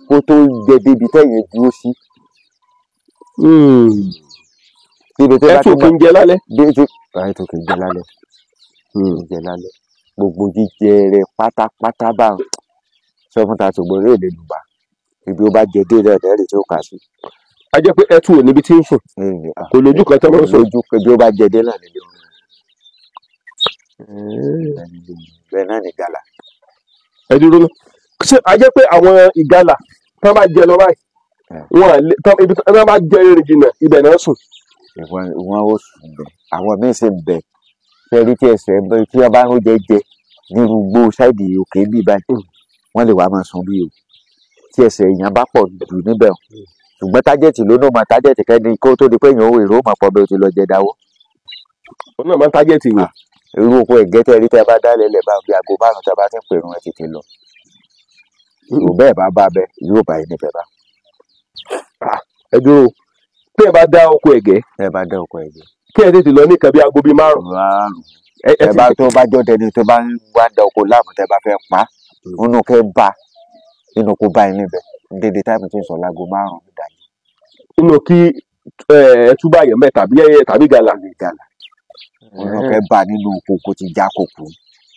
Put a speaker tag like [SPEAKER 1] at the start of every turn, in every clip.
[SPEAKER 1] Kó tó jẹ débi tẹ̀yìn dúró sí.
[SPEAKER 2] Ẹtù kì í jẹ lálẹ́.
[SPEAKER 1] Ẹtù kì í jẹ lálẹ́. Jẹ lálẹ́. Gbogbo jíjẹ rẹ̀ pátápátá bá sọ fún ta ṣùgbọ́n eré lè lùbà. Ibi ó bá jẹ dé rẹ̀ lẹ́rìí tí ó kà sí.
[SPEAKER 2] A jẹ́ pé ẹtù ò níbi tí ń sùn. Kò lójú kan tó máa ń sùn.
[SPEAKER 1] Lójú bí ó bá jẹ dé náà nílé orin. Bẹ́ẹ̀ náà ní gàlà.
[SPEAKER 2] Ẹ dúró náà. Ṣé a jẹ́ pé àwọn ìgalà tí wọ́n bá jẹ lọ báyìí, ibi tí wọ́n bá jẹ rìn jìnnà ibẹ̀ náà sùn.
[SPEAKER 1] Wọ́n ó sùn bẹ̀. Àwọn míín sì ń bẹ̀. Fẹ́rí tí ẹsẹ̀ tí wọ́n bá ń jẹ jẹ nínú igbó sáìdì òkè bí báyìí, wọ́n lè wá máa sùn bí o. Tí ẹsẹ̀ èèyàn bá pọ̀ jù níbẹ̀ o. Ṣùgbọ́n tájẹ̀tì ló náà máa tájẹ̀tì kẹ́ni kó tó di pé èèyàn ò èrò máa pọ̀ bẹ́ẹ̀ o ti lọ jẹ dáwọ́.
[SPEAKER 2] Òun náà máa ń tájẹ̀tì yìí.
[SPEAKER 1] Irú oko ẹ̀gẹ́ tẹ́ rí tẹ́ bá dálẹ̀ lẹ̀ bá bí aago 5 tẹ́ bá ti ń pèrún ẹ̀ tètè lọ. Ìrò bẹ́ẹ̀ bá bá bẹ́ẹ̀ yóò bá yín níbẹ̀ bá.
[SPEAKER 2] Ẹ dúró, bí ẹ bá dá oko ẹ̀gẹ́.
[SPEAKER 1] Ẹ bá dá oko ẹ̀gẹ́.
[SPEAKER 2] Kí ẹ tètè lọ ní nǹkan bí aago bíi 5.
[SPEAKER 1] Ẹ bá tó bá jọ dẹni tó bá ń wá da oko láàmú tẹ́ bá fẹ́ pa nínú kẹ́ bá nínú kó bá yín níbẹ̀ dédé táìmù tí ń sọ láago 5 nídàájí.
[SPEAKER 2] Nínú kí ẹtú bá yẹn mẹ́ tàbí tàbí gàlà.
[SPEAKER 1] Nínú kẹ́ bá nínú oko kó ti já kó kú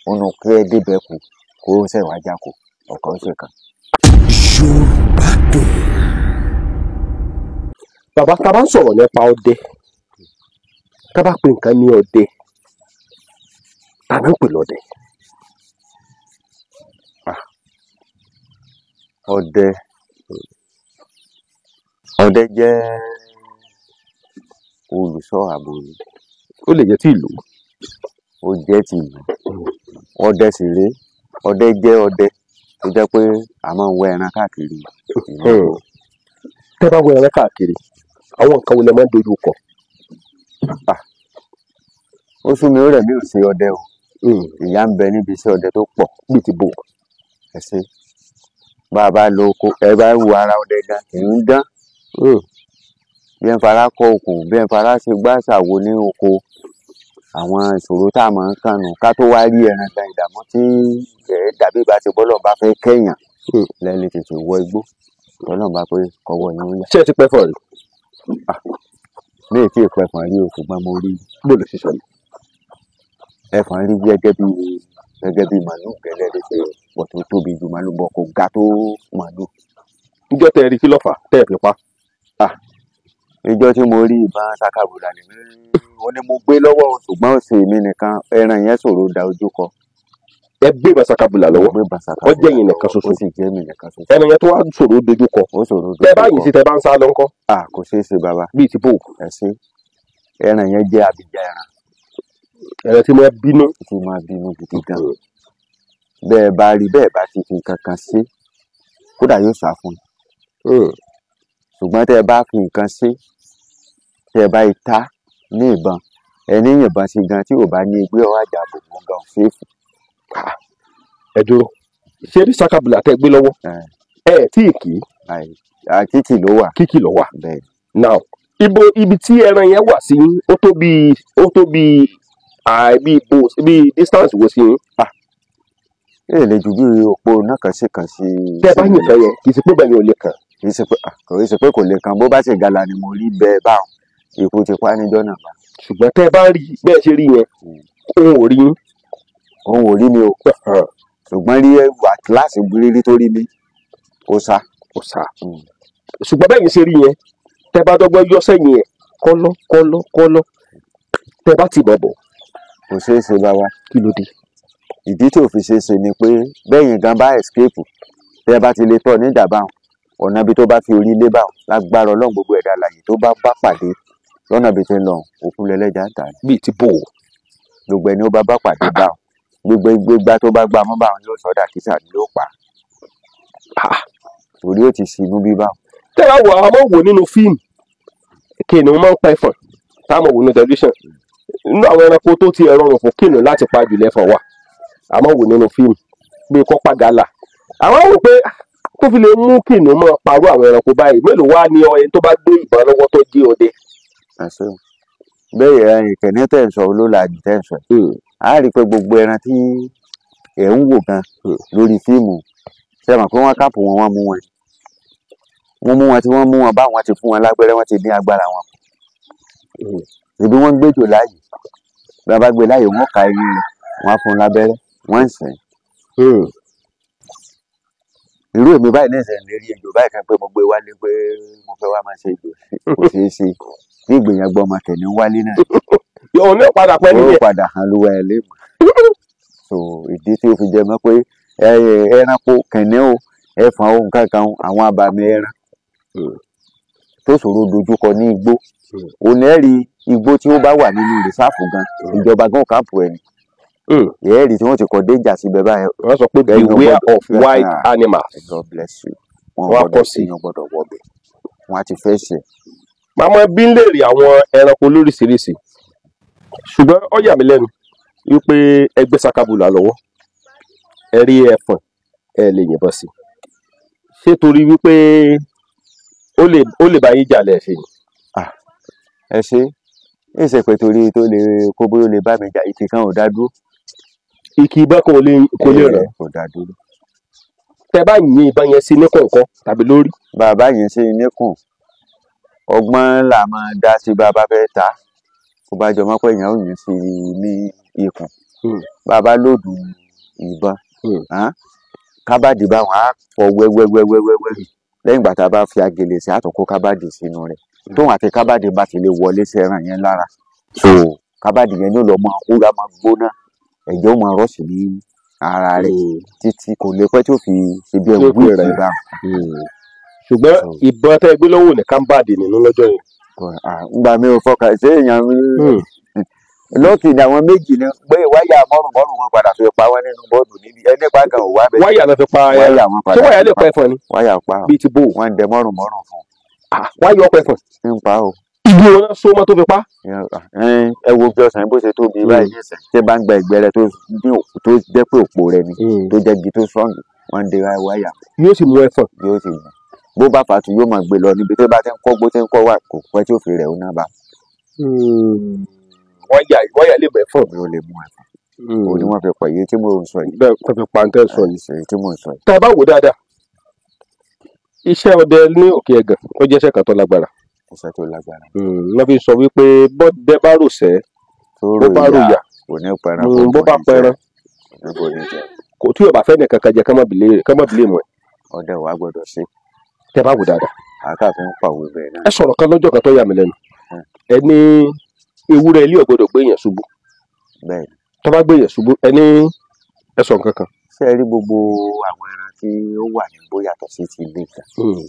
[SPEAKER 1] nínú kẹ́ débẹ̀ kú kó sẹ̀ wá já kó ọ̀kan ṣe kan.
[SPEAKER 3] Yorùbá Dùn.
[SPEAKER 2] Bàbá, tá a bá ń sọ̀rọ̀ nípa ọdẹ, tá a bá pè nǹkan ní ọdẹ, ta ló ń pè lọ́dẹ?
[SPEAKER 1] Ọdẹ ọdẹ jẹ́ olùṣọ́ ààbò ìlú.
[SPEAKER 2] Ó lè jẹ́ ti ìlú.
[SPEAKER 1] Ó jẹ́ ti ìlú. Ọdẹ sì rèé, ọdẹ jẹ́ ọdẹ tó jẹ́ pé a máa ń wá ẹran káàkiri ìlú.
[SPEAKER 2] Tẹ́ bá wá ẹran káàkiri, àwọn nǹkan wo lẹ máa ń dojú kọ?
[SPEAKER 1] Ó sú mi ó rẹ̀ mí ò ṣe ọdẹ o. Ìyà ń bẹ níbi iṣẹ́ ọdẹ tó pọ̀.
[SPEAKER 2] Bíi ti bò.
[SPEAKER 1] Ẹ ṣé. Bá a bá lo oko, ẹ bá wo ara ọdẹ gan, kì í dán. Bí ẹ ń fara kọ okùn, bí ẹ ń fara ṣe gbá ṣàwo ní oko, àwọn ìṣòro tá a máa ń kàn nù ká tó wá rí ẹran gan ìdààmú tí ẹ dàbí ìgbà tí bọ́lọ̀ bá fẹ́ kẹ́yàn lẹ́ni tètè wọ igbó bọ́lọ̀ bá pé kọ́wọ́ yín ó yá.
[SPEAKER 2] Ṣé ẹ ti pẹ́ fọ̀ rí?
[SPEAKER 1] Mi ò tí ì pẹ́ fọ̀n rí o, ṣùgbọ́n mo rí.
[SPEAKER 2] Bó ló ṣe ṣẹlẹ̀?
[SPEAKER 1] Ẹfọ̀n rí gẹ́gẹ́ bí màlúù gẹ́lẹ́ ló ṣe pọ̀ tó tóbi ju màlúù bọ̀ kò ga tó màlúù.
[SPEAKER 2] Ìjọ́ tẹ rí kí ló fà tẹ́ ẹ fi pa?
[SPEAKER 1] Ìjọ́ tí mo rí ìbọn sakabula ni ó ní mo gbé lọ́wọ́ ṣùgbọ́n ó ṣe èmi nìkan ẹran yẹn ṣòro da ojú kọ.
[SPEAKER 2] Ẹ gbé ìbọn sakabula lọ́wọ́. Ó jẹ́ ẹ̀yin nìkan ṣoṣo.
[SPEAKER 1] Ó sì jẹ́ èmi nìkan ṣoṣo.
[SPEAKER 2] Ẹran yẹn tó wá ṣòro dojú kọ.
[SPEAKER 1] Ó ṣòro dojú kọ.
[SPEAKER 2] Tẹ báyìí sí tẹ bá ń sá lọ ńkọ́.
[SPEAKER 1] Kò ṣeé ṣe bàbá.
[SPEAKER 2] Bíi ti bò.
[SPEAKER 1] Ẹ ṣé. Ẹran yẹn jẹ́ abìjà ẹran.
[SPEAKER 2] Ẹran tí máa bínú.
[SPEAKER 1] Tí máa bínú gidi gan. Bẹ́ẹ̀ bá rí bẹ́ẹ̀ bá ti fi nǹkan kan sí, kódà yóò sá fún un. Ṣùgbọ́n tẹ́ ẹ bá fi nǹkan sí, tẹ́ ẹ bá ta ní ìbọn, ẹni yìnbọn sí gan tí ò bá ní ẹgbẹ́ ọ̀hún àjàbò mú gan ṣéèfù.
[SPEAKER 2] Ẹ dúró, ṣé rí sakabula tẹ́ gbé lọ́wọ́? Ẹ tí ì kì í.
[SPEAKER 1] Kíkì ló wà.
[SPEAKER 2] Kíkì ló wà.
[SPEAKER 1] Bẹ́ẹ̀.
[SPEAKER 2] Now, ibi tí ẹran yẹn wà sí, ó tó bí bí distance wo sí yín?
[SPEAKER 1] Ẹ lè ju bí òpó náà kan sí kan sí.
[SPEAKER 2] Tẹ́ ẹ bá yìnbọn yẹn, kì í ṣe pé bẹ́ẹ̀ ni ò lè kàn.
[SPEAKER 1] Kì í ṣe pé kò lè kàn, bó bá ṣe gàlà ni mo rí bẹ́ẹ̀ báwọn ikú ti pa níjọ́ náà bá.
[SPEAKER 2] Ṣùgbọ́n tẹ́ ẹ bá rí bẹ́ẹ̀ ṣe rí yẹn, òun ò rí yín.
[SPEAKER 1] Òun ò rí mi o. Ṣùgbọ́n rí wà kíláàsì rírí tó rí mi, ó sá.
[SPEAKER 2] Ó sá. Ṣùgbọ́n bẹ́ẹ̀ yín ṣe rí yẹn, tẹ́ bá dọ́gbọ́n yọ sẹ́yìn yẹn, kọ́lọ́ kọ́lọ́ kọ́lọ́, tẹ́ bá ti bọ̀ bọ̀.
[SPEAKER 1] Kò ṣeé ṣe bàbá.
[SPEAKER 2] Kí ló dé?
[SPEAKER 1] Ìdí tí ò fi ṣeé ṣe ni pé bẹ́yìn gan bá escape, tẹ́ ẹ bá ti lè tọ́ ní ìjàmbá ọ̀nà ibi tó bá fi orí lé bá lágbára Ọlọ́run gbogbo ẹ̀dá alààyè tó bá bá pàdé lọ́nà ibi tí ń lọ òkú lẹ́lẹ́jà ń tà ní.
[SPEAKER 2] Bíi ti bò.
[SPEAKER 1] Gbogbo ẹni ó bá bá pàdé bá gbogbo gbégbá tó bá gbá mọ́ bá wọn yóò sọ́dà kísà ni yóò pa. Torí ó ti sinú bí bá.
[SPEAKER 2] Tẹ́ ẹ bá wo àwọn ọmọ wò nínú fíìmù, kìnìún máa ń pa ẹfọ̀n táwọn wò nínú tẹlifíṣàn. Nínú àwọn ẹranko tó ti rọrùn fún kìnìún láti pa jù lẹ́fọ̀n wà. Àmọ́ wò nínú fíìmù bí kò pa gàlà. Àwọn wò pé tó fi lè mú kìnìún máa parọ́ àwọn ẹranko báyìí, mélòó wá ní ẹni tó bá gbé ìbọn lọ́wọ́ tó jí ọdẹ.
[SPEAKER 1] Bẹ́ẹ̀ ìkànnì tẹ̀ ń sọ ló la jù tẹ̀ ń sọ. A rí i pé gbogbo ẹran tí ẹ̀ ń wò gan lórí fíìmù, ṣe mọ̀ pé wọ́n káàpù wọn, wọ́n mú wọn. Wọ́n mú wọn tí wọ́n mú wọn bá wọn ti fún wọn lágbẹ́rẹ́, wọ́n ti dín agbára wọn. Ibi wọ́n ń gbẹ́jọ láàyè, bí wọ́n bá gbé láàyè, wọ́n ka eyín rẹ̀, wọ́n á fún un lábẹ́rẹ́, wọ́n ń sìn. Irú èmi báyìí ní ìsìn lè rí ejò báyìí kan pé mo gbé wálé pé mo fẹ́ wá máa ṣe ejò, kò ṣeé ṣe. Bí ìgbìyànjú ọmọ tẹ̀lé ń wálé náà.
[SPEAKER 2] Òun náà padà pẹ́
[SPEAKER 1] Ó
[SPEAKER 2] níyẹn.
[SPEAKER 1] padà hàn lúwa ẹ̀ léèmọ̀. So ìdí tí ó fi jẹ mọ́ pé ẹranko kìnìún o, ẹfọ̀n o, nǹkan kan o, àwọn abàmì ẹran tó ṣòro dojúkọ ní igbó. Òun ẹ̀ rí igbó tí ó bá wà nínú rìsáàfù gan, ìjọba gan káàpù ẹ̀ ni. Ẹ̀ẹ́rì tí wọ́n ti kọ déjà síbẹ̀ báyẹn.
[SPEAKER 2] Wọ́n sọ pé
[SPEAKER 1] Ẹ̀yin ò
[SPEAKER 2] beware
[SPEAKER 1] gbọ́dọ̀
[SPEAKER 2] of wild animals.
[SPEAKER 1] God bless you. Wọ́n
[SPEAKER 2] Wọ́n á
[SPEAKER 1] gbọ́dọ̀
[SPEAKER 2] kọ sí.
[SPEAKER 1] Èèyàn gbọ́dọ̀ wọbẹ̀. Wọ́n á ti fẹ́ ṣe.
[SPEAKER 2] Màmá bí ń léèrè àwọn ẹranko lóríṣiríṣi, ṣùgbọ́n ó yà mí lẹ́nu wípé ẹgbẹ́ sakabula lọ́wọ́, ẹ rí ẹfọ̀n, ẹ lè yìnbọn sí i. Ṣé torí wípé ó lè bá yín jà lẹ̀ ṣe ni?
[SPEAKER 1] Ẹ ṣe é ṣe pé torí tó lè kó bóyá ó lè bá mi jà, ìtì kan ò dá dúró.
[SPEAKER 2] Ìkì ìbọn kan kò lè ràn.
[SPEAKER 1] Kò dá dúró.
[SPEAKER 2] Tẹ bá yin ìbọn yẹn sí ní kọ̀ọ̀kan tàbí lórí.
[SPEAKER 1] Bàbá yìí ṣe níkùn, ọgbọ́n là máa dá sí bàbá fẹ́ ta. Kó bá jọ mọ́ pé èèyàn ò yìn sí ní ikùn. Bàbá lòdù ìbọn. Kábàdì báwọn á fọ wẹ́wẹ́wẹ́wẹ́wẹ́. Lẹ́yìn ìgbà tá a bá fi agèlè sí, àtúnkó kábàdì sínú rẹ̀. Tóun àti kábàdì bá ti lè wọlé sí ẹran yẹn lára. So kábàdì yẹn ló lọ máa kúra máa gbóná. Ẹ̀jẹ̀ ó máa rọ́ọ̀sì ní ara rẹ̀ títí kò lè pẹ́ tí ó fi ṣe bí
[SPEAKER 2] Tí ó
[SPEAKER 1] ẹ̀wù
[SPEAKER 2] fi rẹ̀.
[SPEAKER 1] ìbá.
[SPEAKER 2] Ṣùgbọ́n ìbọn tẹ́ gbé lọ́wọ́ ní kámbàdì nínú lọ́jọ́ yẹn.
[SPEAKER 1] Ngbà mi ò fọkàn ṣé èèyàn mi lọ́ọ̀kì ni àwọn méjì ni pé wáyà mọ́rùn-mọ́rùn wọn padà fi pa wọ́n nínú bọ́ọ̀dù níbi ẹni pa gan ò wá bẹ́ẹ̀.
[SPEAKER 2] Wáyà ló fi pa
[SPEAKER 1] Wáyà
[SPEAKER 2] ẹran.
[SPEAKER 1] wọn
[SPEAKER 2] Ṣé
[SPEAKER 1] padà
[SPEAKER 2] wáyà
[SPEAKER 1] fi
[SPEAKER 2] lè
[SPEAKER 1] pa.
[SPEAKER 2] pa ẹfọ̀n ni?
[SPEAKER 1] Wáyà pa ọ́.
[SPEAKER 2] Bíi ti bò.
[SPEAKER 1] Wọ́n ń dẹ mọ́rùn-mọ́rùn fún
[SPEAKER 2] Wáyà ọ̀pọ̀ ẹfọ̀n.
[SPEAKER 1] un. Ń pa ọ́.
[SPEAKER 2] Ibi wọn so mọ́ tó fi pa.
[SPEAKER 1] Ẹ wo bí ọsàn bó ṣe tóbi báyìí nísìnyí tí bá ń gba ìgbẹ́ rẹ tó ní òkú tó jẹ́ pé òpó rẹ ni tó jẹ́ igi tó strong, wọ́n ń de wáyà.
[SPEAKER 2] Yóò sì mú ẹfọ̀n.
[SPEAKER 1] Yóò sì mú. Bó bá fàtú yóò máa gbé lọ níbi tó bá ti ń kọ́ gbó tí ń kọ́ wà, kò pẹ́ tí ó fi rẹ̀ ó náà bá.
[SPEAKER 2] Wáyà lè mú ẹfọ̀n.
[SPEAKER 1] Yóò lè mú ẹfọ̀n. Òun ni wọ́n fi pọ̀ èyí tí mò ń sọ yìí.
[SPEAKER 2] Bẹ́ẹ̀ tó fi pa ń tẹ́ sọ yìí.
[SPEAKER 1] Èyí tí mò ń sọ yìí.
[SPEAKER 2] Tá a bá wò dáadáa, iṣẹ́ ọdẹ ní Òkè Ẹ̀gàn ó jẹ́ iṣẹ́ kan tó lágbára.
[SPEAKER 1] Iṣẹ́ tó lágbára.
[SPEAKER 2] Wọ́n fi sọ wípé bọ́dẹ bá rò sẹ́,
[SPEAKER 1] Tó
[SPEAKER 2] bó bá
[SPEAKER 1] rò
[SPEAKER 2] rò yà,
[SPEAKER 1] kò ní pẹran,
[SPEAKER 2] bó bá pẹran,
[SPEAKER 1] kò ní jẹ.
[SPEAKER 2] Kò tí ò bá fẹ́ nìkan kan jẹ ká má bìlẹ̀ mọ́ ẹ̀.
[SPEAKER 1] Ọdẹ wa gbọ́dọ̀ ṣe.
[SPEAKER 2] Tẹ bá wò dáadáa.
[SPEAKER 1] Àáká fi ń pàwé bẹ́ẹ̀ náà.
[SPEAKER 2] Ẹ sọ̀rọ̀ kan lọ́jọ́ kan tó yà mí lẹ́nu. Ẹ ní ewúrẹ́ ilé ò gbọ́dọ̀ gbé èèyàn ṣubú.
[SPEAKER 1] Bẹ́ẹ̀ ni.
[SPEAKER 2] Tó bá gbé èèyàn ṣubú, ẹ ní ẹ sọ nǹkan kan.
[SPEAKER 1] Ṣé ẹ rí gbogbo àwọn ẹran tí ó wà ní igbó yàtọ̀ sí ti ilé kan?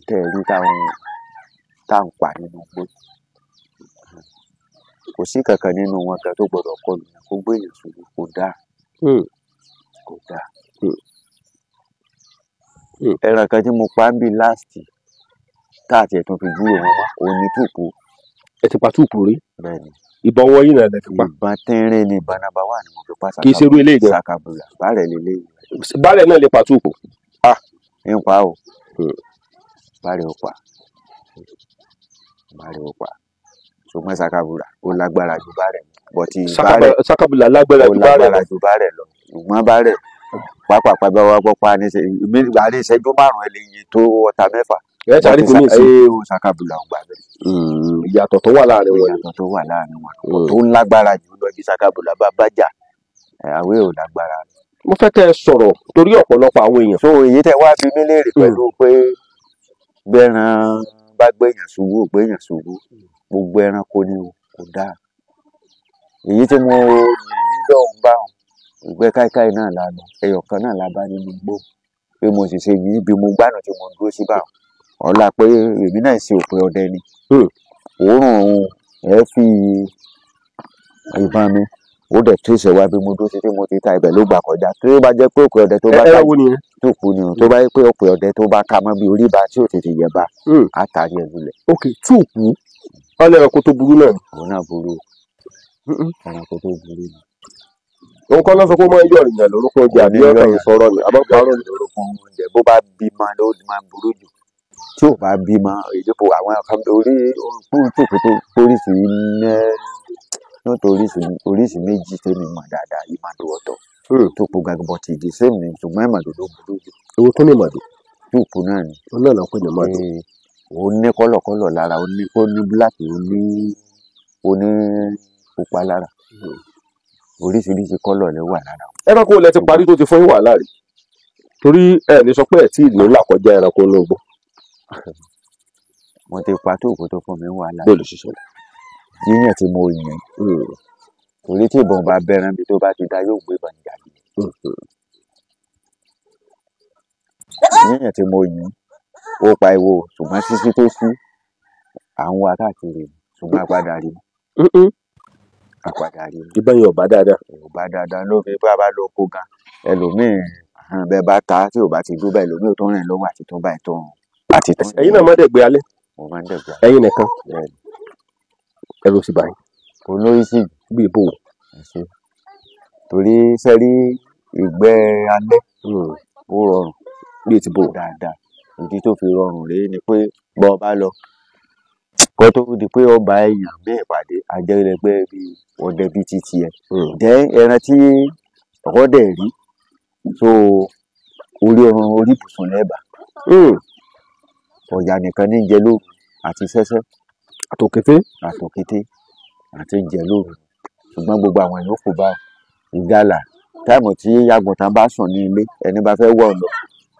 [SPEAKER 1] Tẹ́ ẹ rí táwọn pa nínú igbó. Kò sí kankan nínú wọn gan tó gbọ́dọ̀ kọlù yẹn kó gbé èèyàn ṣubú, kò dáa. Kò dáa. Ẹran kan tí mo pa ń bí last tá àti ẹ̀ tún fi gbúrò wọn mọ́, òun ni túùkù.
[SPEAKER 2] Ẹ ti pa túùkù rí?
[SPEAKER 1] Bẹ́ẹ̀ ni.
[SPEAKER 2] Ìbọn wọ yín náà lẹ fi pa.
[SPEAKER 1] Ìbọn tínrín ni ìbọn nàmbà wà ni mo fi pa.
[SPEAKER 2] Kì í ṣe irú eléyìí gan.
[SPEAKER 1] Sakabula báàrẹ̀ lélẹ́yìí.
[SPEAKER 2] Báàrẹ̀ náà lè pa túùkù.
[SPEAKER 1] Ń pa o. Báàrẹ̀ ò pa. Báàrẹ̀ ò pa. Ṣùgbọ́n sakabula ó lágbára ju báàrẹ̀ lọ. Bọ̀tí báàrẹ̀
[SPEAKER 2] Sakabula lágbára
[SPEAKER 1] ó
[SPEAKER 2] ju báàrẹ̀
[SPEAKER 1] lágbára
[SPEAKER 2] lọ.
[SPEAKER 1] ju báàrẹ̀ lọ. Ṣùgbọ́n báàrẹ̀ pápápá bá wá gbọ́ pa ní ṣe àní ìṣẹ́jú márùn-ún ẹ lè yin tó ọta mẹ́fà.
[SPEAKER 2] Ẹ sáré fún mi sí.
[SPEAKER 1] Ee o sakabula ò gbà bẹ́ẹ̀.
[SPEAKER 2] Ìyàtọ̀ tó wà láàrin wọn ni.
[SPEAKER 1] Ìyàtọ̀ tó wà láàrin wọn. Tó ń lágbára jù lọ bí sakabula bá bá jà. Àwẹ̀ ò lágbára.
[SPEAKER 2] Mo fẹ́ kẹ́ ẹ sọ̀rọ̀ torí ọ̀pọ̀lọpọ̀ àwọn èèyàn.
[SPEAKER 1] So èyí tẹ wá bí mí léèrè pẹ̀lú pé bẹ́ẹ̀ràn bá gbẹ̀yàn ṣubú ò gbẹ̀yàn ṣubú, gbogbo ẹranko ni o, kò dáa. Èyí tí mo níjọ́ ń bá wọn, ìgbẹ́ káíkáí náà la lọ, ẹyọ kan náà la bá nínú igbó. Bí mo sì ṣe yìí, bí mo gbádùn tí mo dúró sí báwọn. Ọlá pé èmi náà ṣe òpin ọdẹ ni. Òórùn ẹ fi ìbọn mi, ó dẹ̀ tírèsì wá bí mo dúró sí tí mo ti ta ibẹ̀ ló gbà kọjá. Tí ó bá jẹ́ pé òpin ọdẹ tó bá
[SPEAKER 2] Ẹ
[SPEAKER 1] ká
[SPEAKER 2] wo nìyẹn?
[SPEAKER 1] tó kú ni o, tó bá jẹ́ pé òpin ọdẹ tó bá ká mọ́ bí orí ba tí ò tètè yẹ ba, á tàrí ẹ lulẹ̀.
[SPEAKER 2] Ok, túùkù wọn lẹ́ranko tó burú náà ni.
[SPEAKER 1] Òun náà burú. Ẹranko tó burú ni.
[SPEAKER 2] Òun kọ́ ló sọ pé ó máa ń yọ̀ èèyàn lórúkọ oúnjẹ àbí ọ̀kan ìsọ̀rọ̀ ni àbọ̀ parọ́ ni.
[SPEAKER 1] Lórúkọ oúnjẹ bó bá bímọ ló máa ń burú jù. Tí ò bá bímọ, ìdípò àwọn kan orí túùkù tó oríṣi nítorí oríṣi méjì tèmi mọ̀ dáadáa, ìmàdò ọ̀tọ̀. Túùkù gàgùn bọ̀ ti di same ni, ṣùgbọ́n ìmàdò ló burú jù.
[SPEAKER 2] Èwo tó ní ìmàdò?
[SPEAKER 1] Túùkù náà ni.
[SPEAKER 2] Òun náà là ń pè ní ìmàdò.
[SPEAKER 1] Ó ní kọ́lọ̀kọ́lọ̀ lára, ó ní bíláàkì, ó ní pupa lára. Oríṣiríṣi kọ́lọ̀ ló wà lára.
[SPEAKER 2] Ẹranko lẹ ti parí tó ti fún yín wàhálà rí, torí ẹ lè sọ pé ẹ tí ì ní là kọjá ẹranko inú igbó.
[SPEAKER 1] Mo ti pa tó òkú tó fún mi wàhálà.
[SPEAKER 2] Bó lè ṣiṣẹ́?
[SPEAKER 1] Yíyàn tí mo yàn, torí tí ìbọn bá bẹran bí tó bá ti da yóò gbé ìbọn jáde. Yíyàn tí mo yàn, ó pa ìwo, ṣùgbọ́n sísí tó sú à ń wá káàkiri, ṣùgbọ́n àpadà rí. Àpadà rí.
[SPEAKER 2] Ìbọn yẹn ò bá dáadáa.
[SPEAKER 1] Ò bá dáadáa ló fi bá bá lọ kó gan. Ẹlòmíì bẹ́ẹ̀ bá ta tí ò bá ti dúró báyìí, ẹlòmíì tó ń rìn lọ́wọ́ àti tó báyìí tó ń àti tó.
[SPEAKER 2] Ẹ̀yin náà má dẹ̀gbẹ́ alẹ́.
[SPEAKER 1] Mo máa ń dẹ̀gbẹ́ alẹ́.
[SPEAKER 2] Ẹ̀yin nìkan. Ẹ̀rù sì báyìí.
[SPEAKER 1] Olóyún sì
[SPEAKER 2] bí ìbò.
[SPEAKER 1] Torí sẹ́rí ìgbẹ́ alẹ́ ó rọrùn
[SPEAKER 2] bí ti bò
[SPEAKER 1] dáadáa. Ìdí tó fi rọrùn rèé ni pé bọ́ ọ bá lọ kó tó di pé ọba èèyàn bẹ́ẹ̀ pàdé ajẹ́rẹ́gbẹ́ bí ọdẹ bíi titi ẹ̀. Jẹ́ ẹran tí ọkọ dẹ̀ rí so orí ọrùn orí ibùsùn lẹ́ẹ̀bà. Ọ̀yà nìkan ní jẹ lóru àti sẹ́sẹ́.
[SPEAKER 2] Àtòkété.
[SPEAKER 1] Àtòkété àti jẹ lóru. Ṣùgbọ́n gbogbo àwọn yòókù bá ìgalà táìmù tí àgùntàn bá sùn ní ilé ẹni bá fẹ́ wọ̀ lọ.